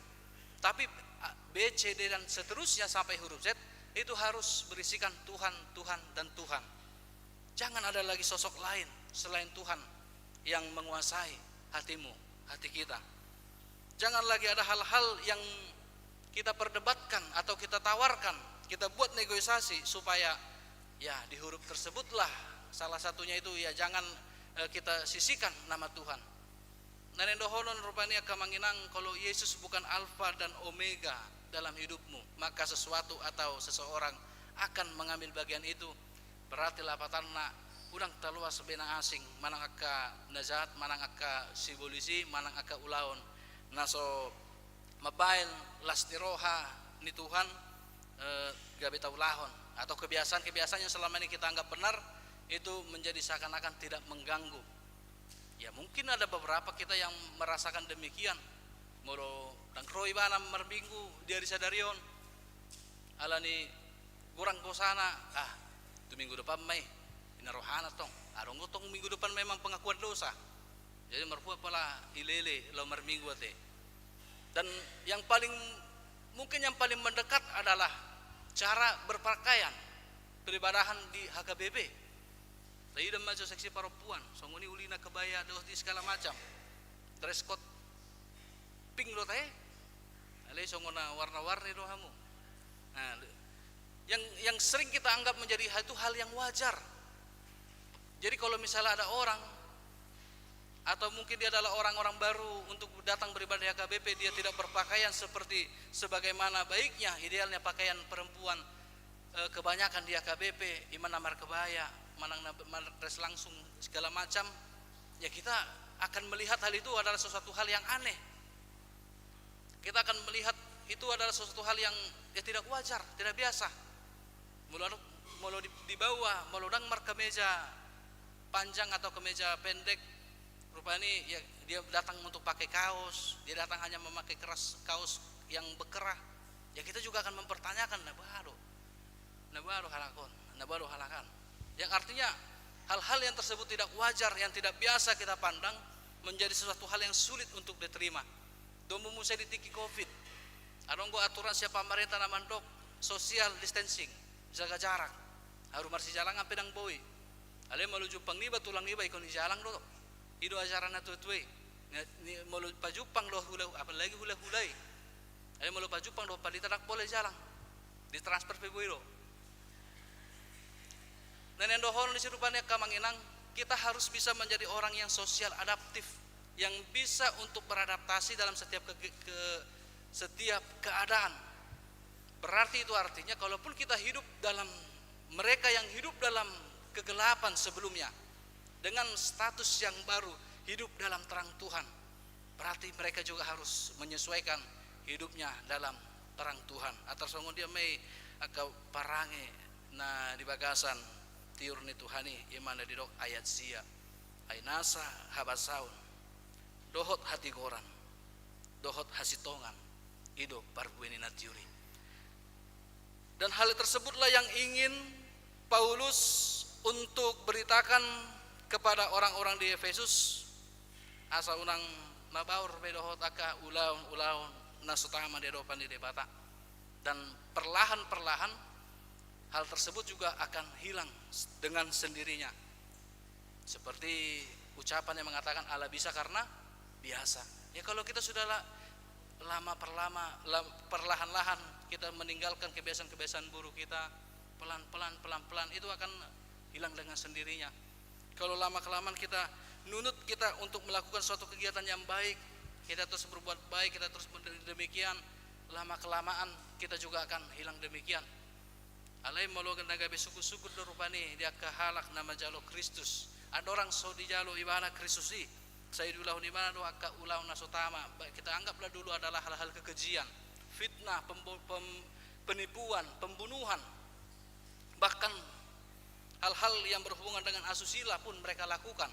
Tapi, a, B, C, D, dan seterusnya sampai huruf Z itu harus berisikan Tuhan, Tuhan, dan Tuhan. Jangan ada lagi sosok lain selain Tuhan yang menguasai hatimu, hati kita. Jangan lagi ada hal-hal yang kita perdebatkan atau kita tawarkan, kita buat negosiasi supaya, ya, di huruf tersebutlah salah satunya itu, ya, jangan, eh, kita sisihkan nama Tuhan. Na nidohonon rupani angka amang inang, kalau Yesus bukan Alfa dan Omega dalam hidupmu, maka sesuatu atau seseorang akan mengambil bagian itu. Berarti lapatanna, unang taloas be na asing, manang angka na jahat, manang angka sibolis i, manang angka ulaon na so mambaen las ni roha ni Tuhan, eh, gabe taulahon, atau kebiasaan-kebiasaan yang selama ini kita anggap benar itu menjadi seakan-akan tidak mengganggu. Ya, mungkin ada beberapa kita yang merasakan demikian. Molo ndang ro ibana marminggu di ari sadari on, alani kurang dosana, ah, tu minggu depan ma i, ina rohana tong. Adong do tong minggu depan memang pengakuan dosa. Jadi marhua pola ilele laho marminggu ate. Dan yang paling, mungkin yang paling mendekat adalah cara berpakaian peribadahan di H K B P. Taida ma jo seksi parompuan, songon i ulina kebaya dohot di segala macam. Dress code pink do tahe. Alai songon na warna-warni do hamu. Nah, yang, yang sering kita anggap menjadi ha-, itu hal yang wajar. Jadi kalau misalnya ada orang, atau mungkin dia adalah orang-orang baru untuk datang beribadah di H K B P, dia tidak berpakaian seperti sebagaimana baiknya, idealnya pakaian perempuan, eh, kebanyakan di H K B P, ima na markebaya, manang na mar-, dress langsung, segala macam, ya kita akan melihat hal itu adalah sesuatu hal yang aneh. Kita akan melihat itu adalah sesuatu hal yang, ya, tidak wajar, tidak biasa. Molo, molo di, di bawah, molo ndang markemeja panjang atau kemeja pendek, rupani, ya, dia datang untuk pakai kaos, dia datang hanya memakai keras, kaos yang berkerah. Ya, kita juga akan mempertanyakan, na boha do? Na boha do halak on, na boha do halak an. Yang artinya, hal-hal yang tersebut tidak wajar, yang tidak biasa kita pandang, menjadi sesuatu hal yang sulit untuk diterima. Domu muse di tingki covid, adong do aturan sian pamarenta na mandok social distancing, jaga jarak. Haru marsijalangan pe ndang boi. Alai molo jumpang niba tulang niba, ingkon dijalang do. I do ajaran na tua-tua i. Ni, ni, molo pajumpang do hula, apalagi hula-hula i. Alai molo pajumpang do pandita, ndang pola dijalang. Ditransfer pe boi do. Nah, na nian dohonon disi rupani angka amang inang, kita harus bisa menjadi orang yang sosial adaptif, yang bisa untuk beradaptasi dalam setiap ke, ke, setiap keadaan. Berarti itu artinya, kalaupun kita hidup dalam, mereka yang hidup dalam kegelapan sebelumnya, dengan status yang baru, hidup dalam terang Tuhan, berarti mereka juga harus menyesuaikan hidupnya dalam terang Tuhan. Atar songon dia ma i angka parange na di bagasan tiur ni Tuhan i, ima na didok ayat sia. Ai nasa habasaon dohot hatigoran dohot hasintongan, i do parbue ni na tiur i. Dan hal tersebutlah yang ingin Paulus untuk beritakan kepada orang-orang di Efesus, asa unang mabaur be dohot angka ulaon-ulaon na so tama di adopan ni Debata. Dan perlahan-perlahan hal tersebut juga akan hilang dengan sendirinya. Seperti ucapan yang mengatakan, "Allah bisa karena biasa." Ya, kalau kita sudah la-, lama perlama, la-, perlahan-lahan kita meninggalkan kebiasaan-kebiasaan buruk kita, pelan-pelan, pelan-pelan, itu akan hilang dengan sendirinya. Kalau lama-kelamaan kita nunut kita untuk melakukan suatu kegiatan yang baik, kita terus berbuat baik, kita terus demikian, lama-kelamaan kita juga akan hilang demikian. Alai molo na gabe sungkun-sungkun do rupani di angka halak na manjalo Kristus, andorang so dijalo ibana Kristus i, sai diulahon ibana do angka ulaon na so tama, ba-, kita anggaplah dulu adalah hal-hal kekejian, fitnah, pembo-, pem-, penipuan, pembunuhan, bahkan hal-hal yang berhubungan dengan asusila pun mereka lakukan.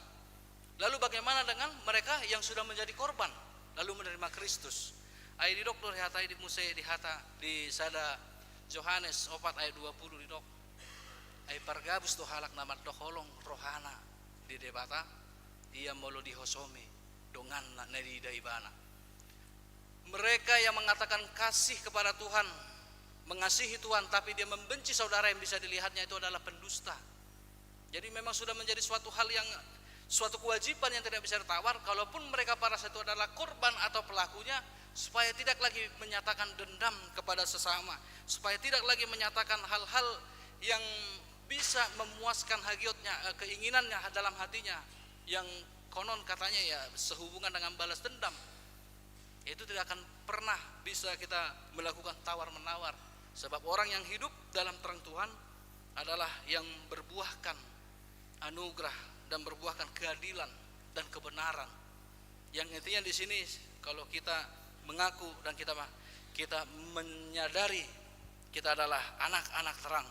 Lalu bagaimana dengan mereka yang sudah menjadi korban, lalu menerima Kristus? Ai didok do di hata i, di muse di hata di sada Johannes opat ayat dua puluh didok, ai pargabus do halak na mandok holong rohana di Debata, ia molo dihosomi donganna na diida ibana. Mereka yang mengatakan kasih kepada Tuhan, mengasihi Tuhan, tapi dia membenci saudara yang bisa dilihatnya, itu adalah pendusta. Jadi memang sudah menjadi suatu hal yang, suatu kewajiban yang tidak bisa ditawar, kalaupun mereka pada saat itu adalah korban atau pelakunya, supaya tidak lagi menyatakan dendam kepada sesama, supaya tidak lagi menyatakan hal-hal yang bisa memuaskan hagiotnya, eh, keinginannya dalam hatinya, yang konon katanya ya sehubungan dengan balas dendam. Itu tidak akan pernah bisa kita melakukan tawar-menawar. Sebab orang yang hidup dalam terang Tuhan adalah yang berbuahkan anugerah dan berbuahkan keadilan dan kebenaran. Yang intinya di sini, kalau kita mengaku dan kita ma-, kita menyadari kita adalah anak-anak terang,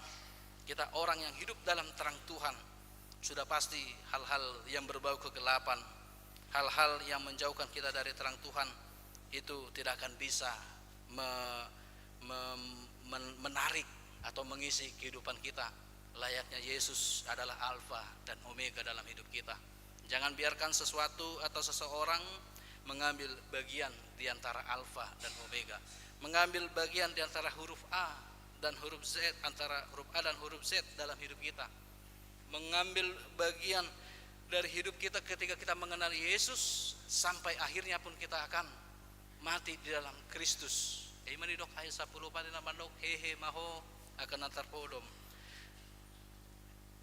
kita orang yang hidup dalam terang Tuhan, sudah pasti hal-hal yang berbau kegelapan, hal-hal yang menjauhkan kita dari terang Tuhan, itu tidak akan bisa me-, me-, men-, menarik atau mengisi kehidupan kita layaknya Yesus adalah Alfa dan Omega dalam hidup kita. Jangan biarkan sesuatu atau seseorang mengambil bagian di antara Alfa dan Omega, mengambil bagian di antara huruf A dan huruf Z, antara huruf A dan huruf Z dalam hidup kita, mengambil bagian dari hidup kita ketika kita mengenal Yesus, sampai akhirnya pun kita akan mati di dalam Kristus. Ima didok ayat sampulu opat, na mandok, hehe ma ho angka na tarpodom.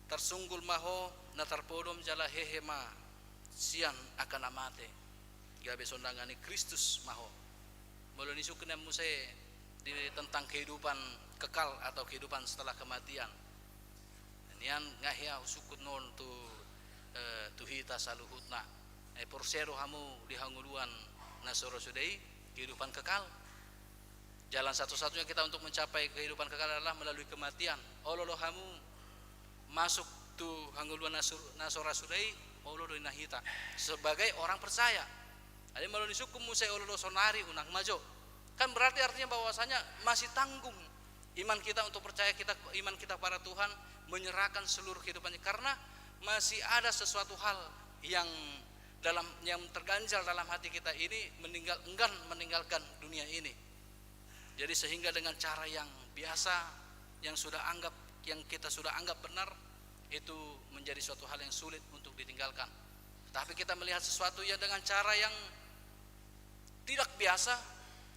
Tarsunggul ma ho na tarpodom jala hehe ma sian angka na mate. Gabe sondangan ni Kristus ma ho. Molo nisungkun muse di tentang kehidupan kekal atau kehidupan setelah kematian. Nian nga hea husungkun on tu, eh, tu hita saluhutna. Eh, porsea do hamu di hangoluan na so ra sude i kehidupan kekal? Jalan satu-satunya kita untuk mencapai kehidupan kekal adalah melalui kematian. Olo do hamu masuk tu hangoluan na so ra sude i? Olo do inna hita sebagai orang percaya. Jadi molo nisungkun muse olo do sonari, unang ma jo. Kan berarti artinya bahwasanya masih tanggung iman kita untuk percaya kita, iman kita kepada Tuhan, menyerahkan seluruh kehidupannya. Karena masih ada sesuatu hal yang dalam, yang terganjal dalam hati kita ini, meninggal, enggan meninggalkan dunia ini. Jadi sehingga dengan cara yang biasa, yang sudah anggap, yang kita sudah anggap benar, itu menjadi suatu hal yang sulit untuk ditinggalkan. Tapi kita melihat sesuatu yang dengan cara yang tidak biasa,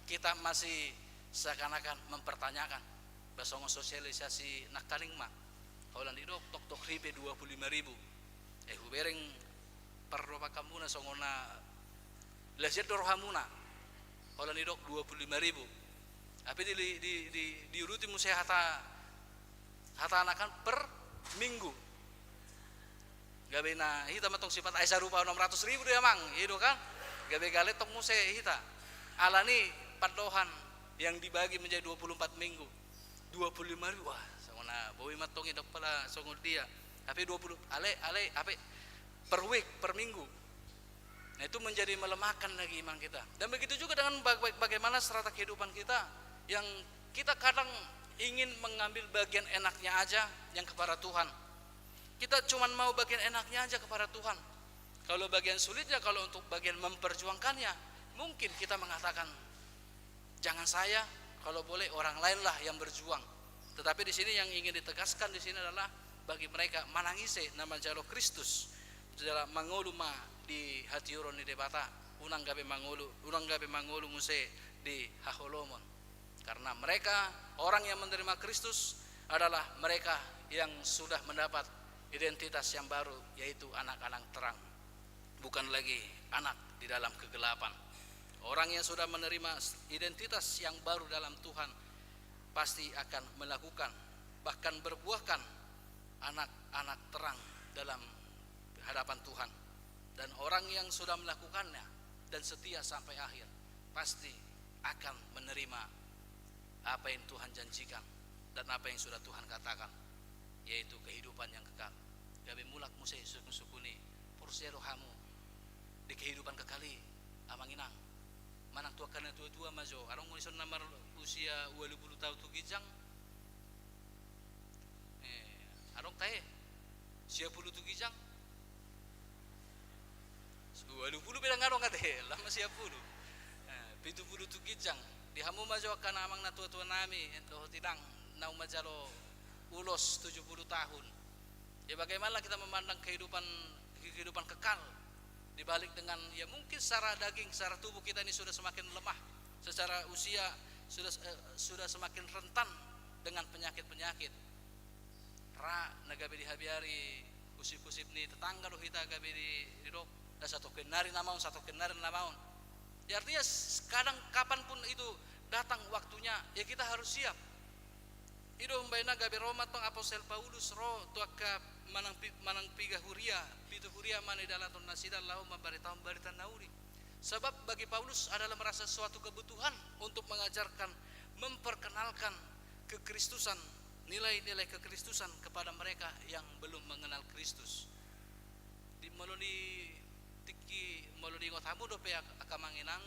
kita masih seakan-akan mempertanyakan. Ba songon sosialisasi nangkaning ma. Holan didok, toktok ripe dua puluh lima ribu. Eh, hubereng pardopakanmuna songon na las do rohamuna. Holan didok dua puluh lima ribu. Tapi di, di, di, diuduti muse hata, hata na kan per minggu. Gabe na hita mantong sipat ai sarupa enam ratus ribu do i amang, i do kan? Gabe gale tong muse hita. Alani pandohan yang dibagi menjadi dua puluh empat minggu. Dua puluh lima ribu, wah, songon na boi mantong i, ndang pola songon dia. Hape dua puluh, alai, alai, hape per week, per minggu. Nah, itu menjadi melemahkan lagi iman kita. Dan begitu juga dengan baga-, bagaimana serata kehidupan kita yang kita kadang ingin mengambil bagian enaknya aja yang kepada Tuhan. Kita cuman mau bagian enaknya aja kepada Tuhan. Kalau bagian sulitnya, kalau untuk bagian memperjuangkannya, mungkin kita mengatakan, "Jangan saya, kalau boleh orang lainlah yang berjuang." Tetapi di sini yang ingin ditegaskan di sini adalah bagi mereka manang ise na manjalo Kristus, jala mangolu ma di hatiuron ni Debata, unang gabe mangolu, unang gabe mangolu muse di haholomon. Karena mereka, orang yang menerima Kristus, adalah mereka yang sudah mendapat identitas yang baru, yaitu anak-anak terang, bukan lagi anak di dalam kegelapan. Orang yang sudah menerima identitas yang baru dalam Tuhan pasti akan melakukan, bahkan berbuahkan anak-anak terang dalam hadapan Tuhan. Dan orang yang sudah melakukannya dan setia sampai akhir pasti akan menerima apa yang Tuhan janjikan dan apa yang sudah Tuhan katakan, yaitu kehidupan yang kekal. Gabe mulak muse sungkun-sungkun i, porsea do hamu di kehidupan kekal i, amang inang? Manang tu angka na tua-tua ma jo, adong do dison na marusia ualu pulu taon tu ginjang. Eh, adong tahe? Sia pulu tu ginjang? Ualu pulu pe ndang adong ate, laho ma sia pulu. Eh, pitu pulu tu ginjang. Di hamu ma jo angka na amang na tua-tua nami, dohot inang, naung manjalo ulos tujuh puluh tahun. Ya, bagaimana kita memandang kehidupan, kehidupan kekal? Di balik dengan, ya, mungkin secara daging, secara tubuh kita ini sudah semakin lemah, secara usia sudah, eh, sudah semakin rentan dengan penyakit-penyakit. Ra na gabe dihabiari husip-husip ni tetangga do hita gabe di, didok, na satongkin nari na maon, satongkin nari na maon. Ya, artinya s-, kadang kapan pun itu datang waktunya, ya kita harus siap. I do umbahen na gabe ro mantong Apostel Paulus ro tu angka manang pi-, manang piga huria, pitu huria ma na idalaton nasida laho mambaritahon barita na uli. Sebab bagi Paulus adalah merasa suatu kebutuhan untuk mengajarkan, memperkenalkan kekristusan, nilai-nilai kekristusan kepada mereka yang belum mengenal Kristus. Di molo di tingki, molo diingot hamu dope ak-, angka amang inang,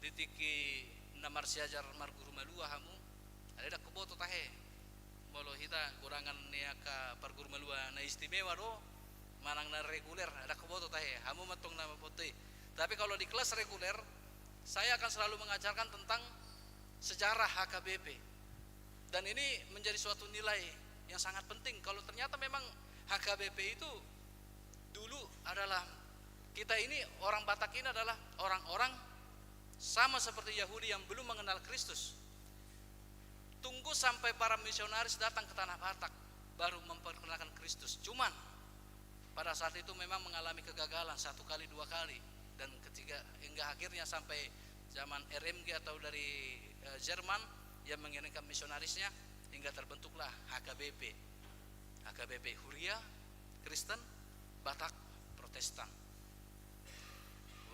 di tingki na marsiajar marguru malua hamu, alai ndang huboto tahe. Molo hita godangan ni angka parguru malua na istimewa do, manang na reguler, ndang huboto tahe. Hamu ma antong na mamboto i. Tapi kalau di kelas reguler, saya akan selalu mengajarkan tentang sejarah H K B P. Dan ini menjadi suatu nilai yang sangat penting. Kalau ternyata memang H K B P itu dulu adalah, kita ini orang Batak ini adalah orang-orang sama seperti Yahudi yang belum mengenal Kristus. Tunggu sampai para misionaris datang ke Tanah Batak, baru memperkenalkan Kristus. Cuman, pada saat itu memang mengalami kegagalan satu kali, dua kali. Dan ketiga, hingga akhirnya sampai zaman R M G atau dari, eh, Jerman yang mengirimkan misionarisnya, hingga terbentuklah H K B P. H K B P Huria, Kristen, Batak, Protestan.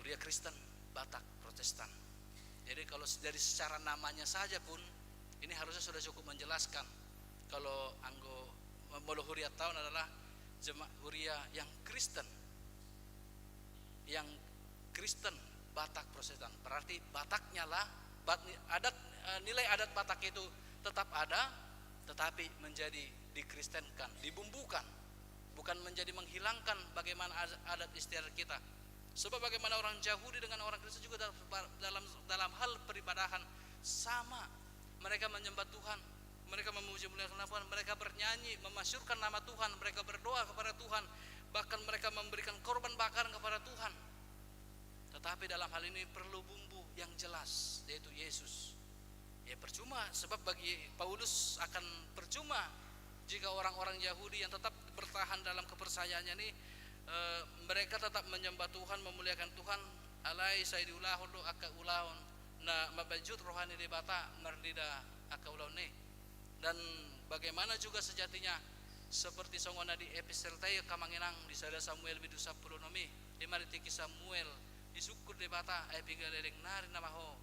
Huria, Kristen, Batak, Protestan. Jadi kalau se-, dari secara namanya saja pun, ini harusnya sudah cukup menjelaskan. Kalau anggo, molo huriatta on adalah jema-, huria yang Kristen. Yang Kristen, Batak, Protestan. Berarti Bataknya lah, bat-, adat, eh, nilai adat Batak itu tetap ada, tetapi menjadi dikristenkan, dibumbukan. Bukan menjadi menghilangkan bagaimana ad-, adat istiadat kita. Sebab bagaimana orang Yahudi dengan orang Kristen juga dalam, dalam, dalam hal peribadahan sama. Mereka menyembah Tuhan, mereka memuji muliakan nama Tuhan, mereka bernyanyi, memasyurkan nama Tuhan, mereka berdoa kepada Tuhan, bahkan mereka memberikan korban bakaran kepada Tuhan. Tetapi dalam hal ini perlu bumbu yang jelas, yaitu Yesus. Ya, percuma, sebab bagi Paulus akan percuma jika orang-orang Yahudi yang tetap bertahan dalam kepercayaannya ini, eh, mereka tetap menyembah Tuhan, memuliakan Tuhan, alai sai diulahon do angka ulaon na mambahen jut roha ni Debata marnida angka ulaon i. Dan bagaimana juga sejatinya, seperti songon na di epistelta i, angka amang inang, di sada Samuel bindu sampulu onom i, ima di tingki Samuel disungkun Debata, ai piga leleng nari nama ho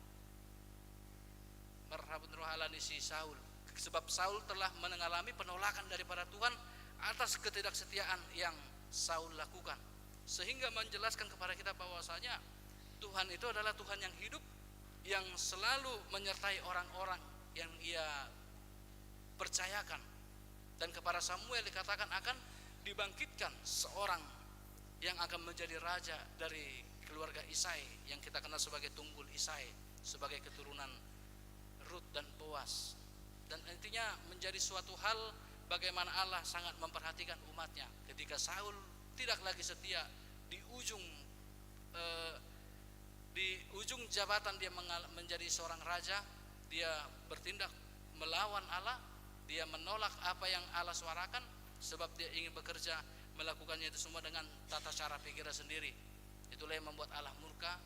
marhabot ni roha ni si Saul. Sebab Saul telah mengalami penolakan daripada Tuhan atas ketidaksetiaan yang Saul lakukan. Sehingga menjelaskan kepada kita bahwasanya Tuhan itu adalah Tuhan yang hidup, yang selalu menyertai orang-orang yang Ia percayakan. Dan kepada Samuel dikatakan akan dibangkitkan seorang yang akan menjadi raja dari keluarga Isai, yang kita kenal sebagai tunggul Isai, sebagai keturunan Rut dan Boas. Dan intinya menjadi suatu hal bagaimana Allah sangat memperhatikan umatnya. Ketika Saul tidak lagi setia, di ujung, eh, di ujung jabatan dia mengal-, menjadi seorang raja, dia bertindak melawan Allah, dia menolak apa yang Allah suarakan, sebab dia ingin bekerja, melakukannya itu semua dengan tata cara pikirnya sendiri. Itulah yang membuat Allah murka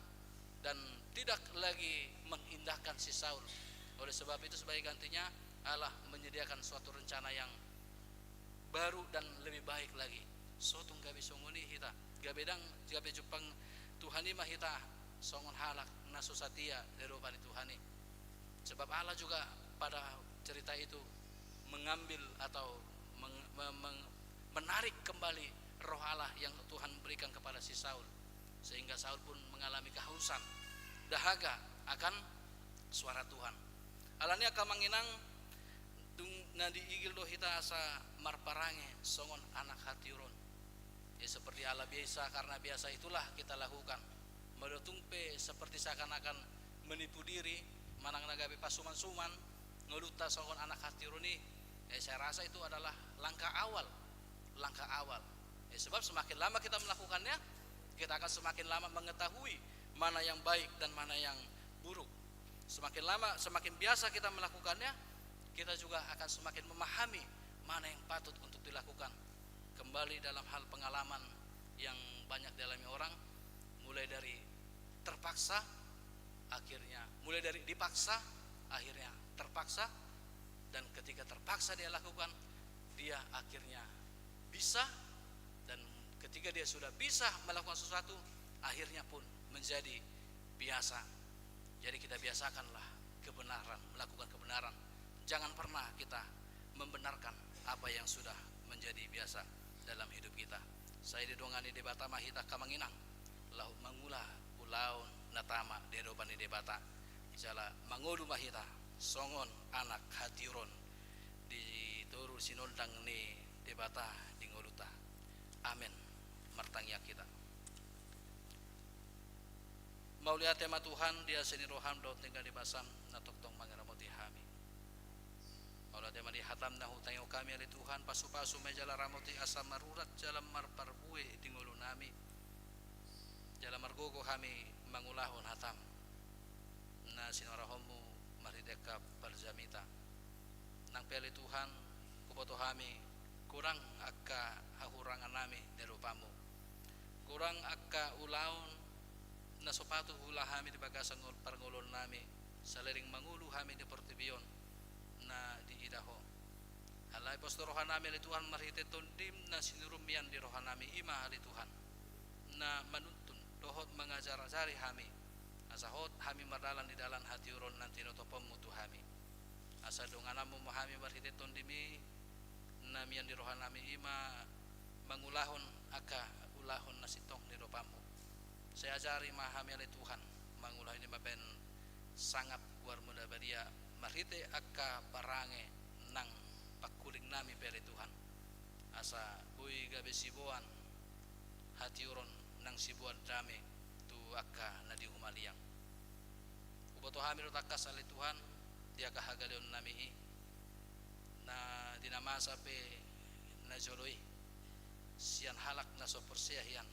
dan tidak lagi mengindahkan si Saul. Oleh sebab itu, sebagai gantinya, Allah menyediakan suatu rencana yang baru dan lebih baik lagi. So tung gabe songon i hita. Gabe ndang, gabe jumpang Tuhan i ma hita songon halak na so satia di adopan ni Tuhan i. Sebab Allah juga pada cerita itu mengambil atau meng-, me-, meng-, menarik kembali roh Allah yang Tuhan berikan kepada si Saul. Sehingga Saul pun mengalami kehausan, dahaga akan suara Tuhan. Alani i, angka amang inang, dung na diigil do hita asa marparange songon anak hatiur on. Ya, seperti ala biasa, karena biasa itulah kita lakukan. Molo tung pe seperti seakan-akan menipu diri, manang na gabe pasuman-suman ngolunta songon anak hatiur on i, eh, saya rasa itu adalah langkah awal. Langkah awal. Eh, sebab semakin lama kita melakukannya, kita akan semakin lama mengetahui mana yang baik dan mana yang buruk. Semakin lama, semakin biasa kita melakukannya, kita juga akan semakin memahami mana yang patut untuk dilakukan. Kembali dalam hal pengalaman yang banyak dialami orang, mulai dari terpaksa, akhirnya, mulai dari dipaksa, akhirnya terpaksa, dan ketika terpaksa dia lakukan, dia akhirnya bisa, dan ketika dia sudah bisa melakukan sesuatu, akhirnya pun menjadi biasa. Jadi kita biasakanlah kebenaran, melakukan kebenaran. Jangan pernah kita membenarkan apa yang sudah menjadi biasa dalam hidup kita. Sai didongani Debata ma hita angka amang inang, laho mangula ulaon na tama di adopan ni Debata. Jala mangolu ma hita songon anak hatiuron di toru sinondang ni Debata di ngolunta. Amen. Martangiang hita. Mauliate ma Tuhan di asi ni roham dohot denggan ni basam na tongtong mangiramoti hami. Mauliate ma di hatam na hutangihon hami ale Tuhan, pasupasu ma i jala ramoti asa marurat jala marparbue di ngolunami. Jala margogo hami mangulahon hatam na sinuarahonmu marhite angka parjamita. Nang pe ale Tuhan, huboto hami kurang angka hahurangannami di adopanmu. Kurang angka ulaon na so patut huula hami di bagasan ngol-, parngoluonnami, saleleng mangolu hami di portibi on na diida ho. Alai pos do rohanami ale Tuhan marhite tondim na sinurun mian di rohanami, i ma ale Tuhan na manuntun dohot mangajarajari hami, asa hot hami mardalan di dalan hatiuron na tinotoponmu tu hami. Asa dongananmu ma hami marhite tondim i na mian di rohanami, i ma mangulahon angka ulaon na sintong di adopanmu. Sai ajari ma hami ale Tuhan, mangulahon i ma baen sangap goarmu na badia marhite angka parange nang pangkulingnami pe ale Tuhan. Asa boi gabe siboan hatiuron nang siboan dame tu angka na di humaliang. Huboto hami do tangkas ale Tuhan di angka hagaleonnami i, na di na masa pe na jolo i sian halak na so porsea hian.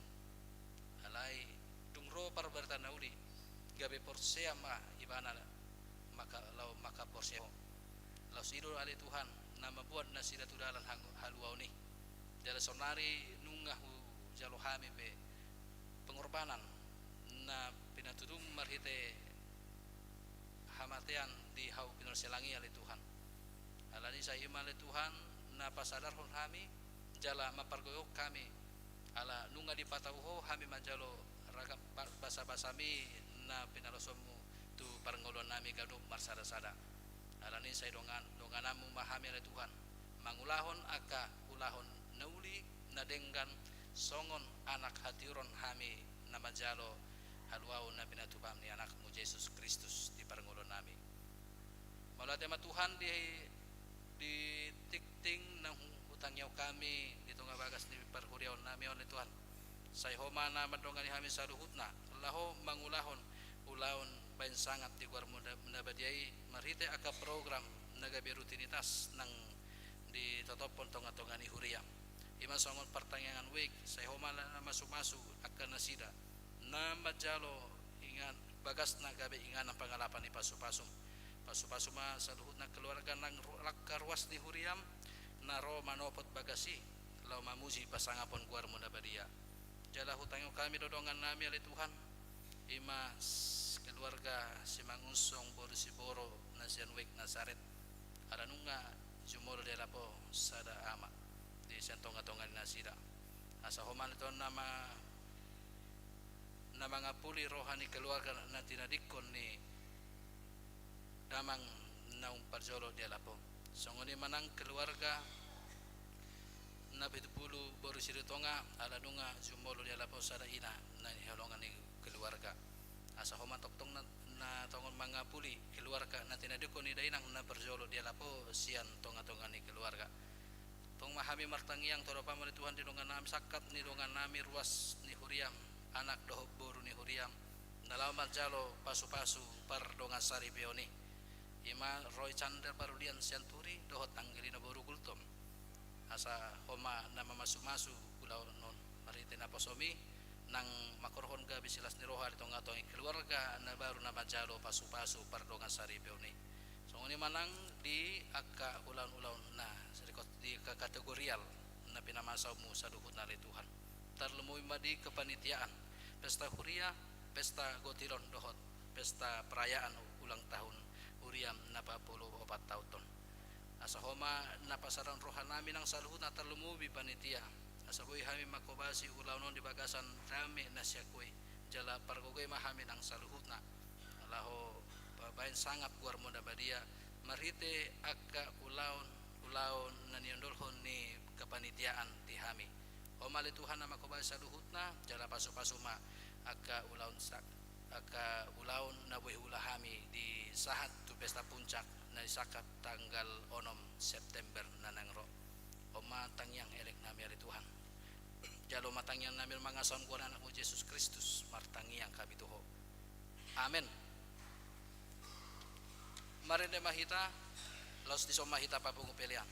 Alai dung ro parbarita na uli, gabe porsea ma ibana maka, laho mangkaporseai ho. Laos i do ale Tuhan na mamboan nasida tu dalan hang-, haluaon i. Jala saonari nunga hujalo hami pe pengorbanan na pinatudumu marhite hamatean di hau pinarsilang i ale Tuhan. Alani sai i ma ale Tuhan na pasadarhon hami jala mampargoyhon hami, ala nunga dipatau ho hami manjalo ragam ba-, basabasami na pinalosonmu tu parngoluonnami ganup marsadasada. Alani sai dongan, dongananmu ma hami ale Tuhan, mangulahon angka ulaon na uli na denggan songon anak hatiuron hami na manjalo haluaon na pinatupa ni anakmu Jesus Kristus di parngoluonnami. Mauliate ma Tuhan di, di tingting na hu-, hutangihon hami di tonga bagas ni parhuriaonnami on ale Tuhan. Sai ho ma na mandongani hami saluhutna laho mangulahon ulaon baen sangap di goarmu na, na badia i marhite angka program na gabe rutinitas nang ditotophon tongatonga ni huria. I ma songon partangiangan wijk, sai ho ma na masumasu angka nasida na manjalo ingan-, bagasna gabe inganan pangalapan ni pasupasum. Pasupasu ma saluhutna keluarga nang ru-, angka ruas ni huriam na ro manopot bagas i laho mamuji pasangapon goarmu na badia. Jala hutangihon hami do dongannami ale Tuhan, i ma s-, keluarga Simangunsong boru Siboro na sian wijk Nasaret. Ala nunga jumolo dialap ho sada ama di sian tongatonga ni nasida. Asa ho ma ale Tuhan na ma-, na mangapuli roha ni keluarga na tinadingkon ni damang naung parjolo dialap ho. Songon i ma nang keluarga Napitupulu boru Silitonga, ala nunga jumolo dialap ho sada ina na nihaholongan ni keluarga. Asa ho ma tongtong na, na tongon mangapuli keluarga na tinadingkon ni dainang na parjolo dialap ho sian tongatonga ni keluarga. Tong ma hami martangiang tu adopanmu ale Tuhan di dongannami, sangkap ni dongannami ruas ni huriam, anak dohot boru ni huriam na laho manjalo pasupasu pardongan saripeon i. I ma Roy Chandra Parulian sian Turi dohot Angelina boru Gultom. Asa ho ma na mamasumasu ulaon on marhite naposomi, nang mangkorhon gabe silas ni roha di tongatonga ni keluarga na baru na manjalo pasupasu pardongan saripeon i. Songon i ma nang di angka ulaonulaon na sirikot di angka kategorial na pinamasaonmu saluhutna ale Tuhan. Tarlumobi ma di kepanitiaan, pesta huria, pesta gotilon dohot pesta perayaan ulang tahun huriam na pappulu opat taon on. Asa ho ma na pasaorhon rohanami nang saluhutna tarlumobi panitia, asa boi hami manghobasi ulaon on di bagasan dame na sian ho i, Jala pargogoi ma hami nang saluhutna, laho pabaen sangap goarmu na badia, marhite angka ulaon, ulaon na niondolhon ni kepanitiaan di hami. Ho ma ale Tuhan na mangkobai saluhutna, jala pasupasu ma angka ulaon sa-, angka ulaon na boi huula hami di sahat tu pesta puncak na disangkap tanggal onom September na naeng ro. Ho ma tangiang elek nami ale Tuhan. Jalo ma tangiang nami mangasahon goar ni Anakmu Jesus Kristus, martangiang hami tu Ho. Amen. Marende ma hita, laos dison ma hita papungu pelean.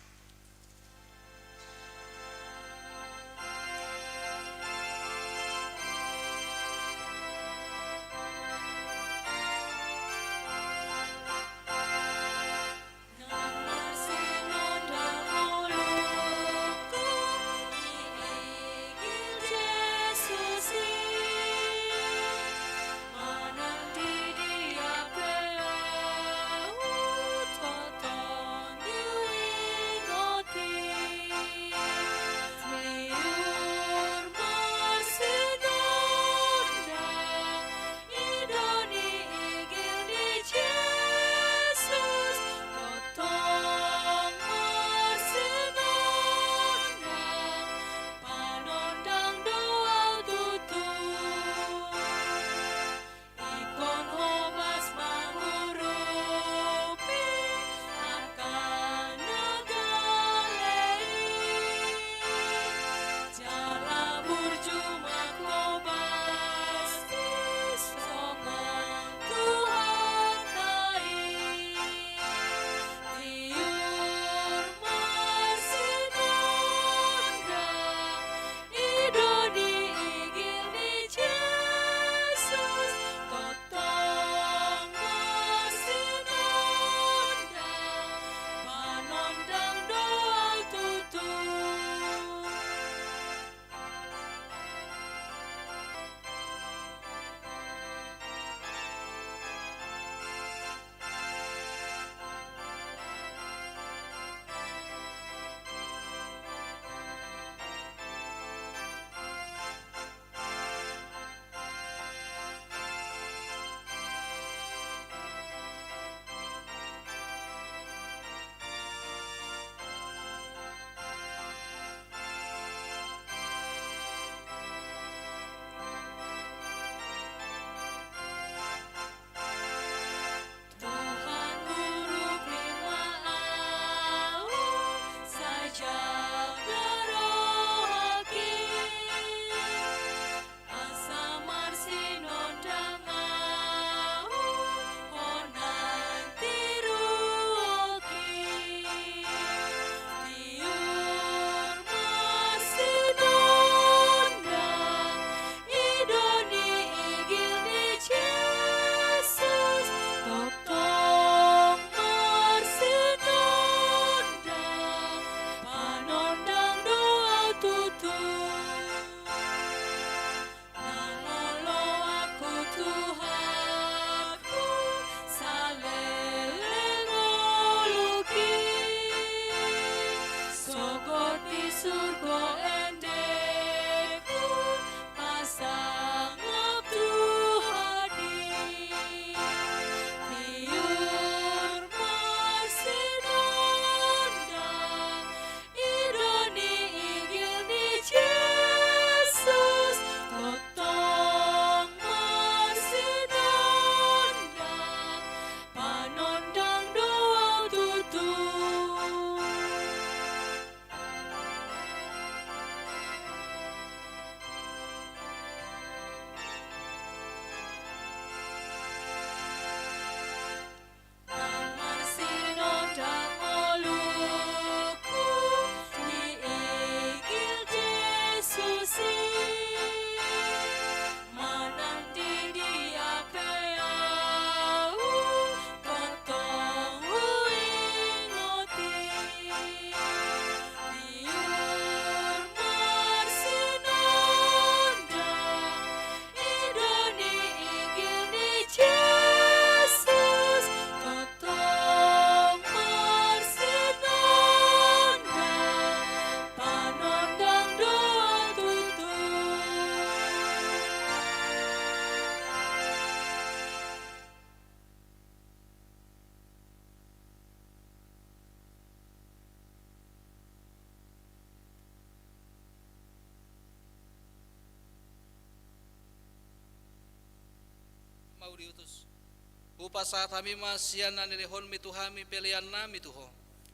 Hupasahat hami ma sian na nilehonmi tu hami pelean nami tu Ho.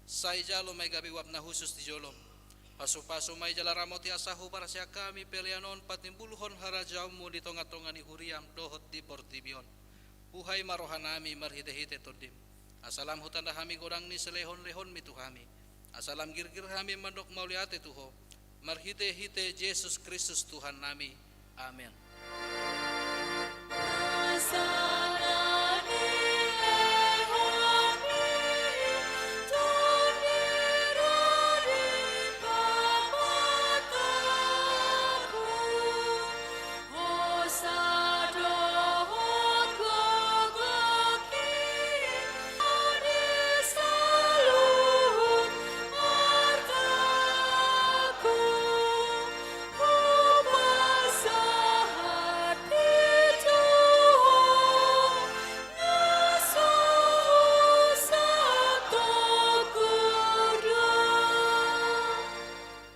Sai jalo ma i gabe uap na hushus di jolom. Pasupasu ma i jala ramoti asa huparsiak hami pelean on patimbulhon harajaonmu di tongatonga ni huriam dohot di portibi on. Buhai ma roha nami marhitehite Tondim. Asa lam hutanda hami godang ni silehonlehonmi tu hami. Asa lam girgir hami mandok mauliate tu Ho. Marhitehite Jesus Kristus Tuhan nami. Amen.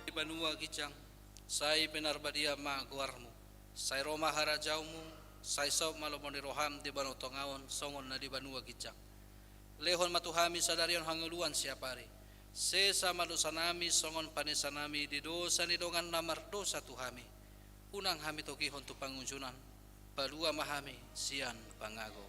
Di banua ginjang, sai pinarbadia ma goarmu. Sai ro ma harajaonmu, sai saut ma lomo ni roham di banua tonga on songon na di banua ginjang. Lehon ma tu hami sadari on hangoluan siapari. Sesa ma dosanami songon panesanami di dosa ni dongan na mardosa tu hami. Unang hami togihon tu pangunjunan, palua ma hami sian pangago.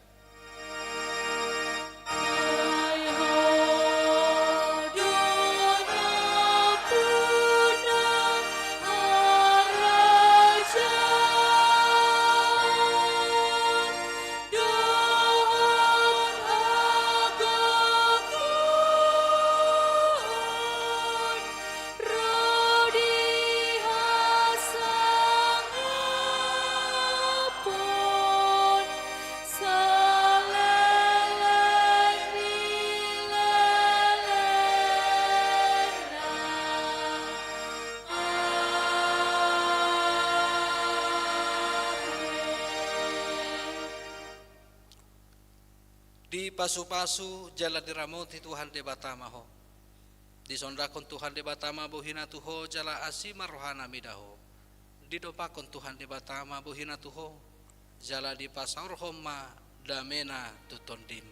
Dipasupasu jala diramoti Tuhan Debata ma ho. Disondangkon Tuhan Debata ma bohina tu ho jala asi ma rohana mida ho. Didompakkon Tuhan Debata ma bohina tu ho jala dipasaorhon ma damena tu tondim.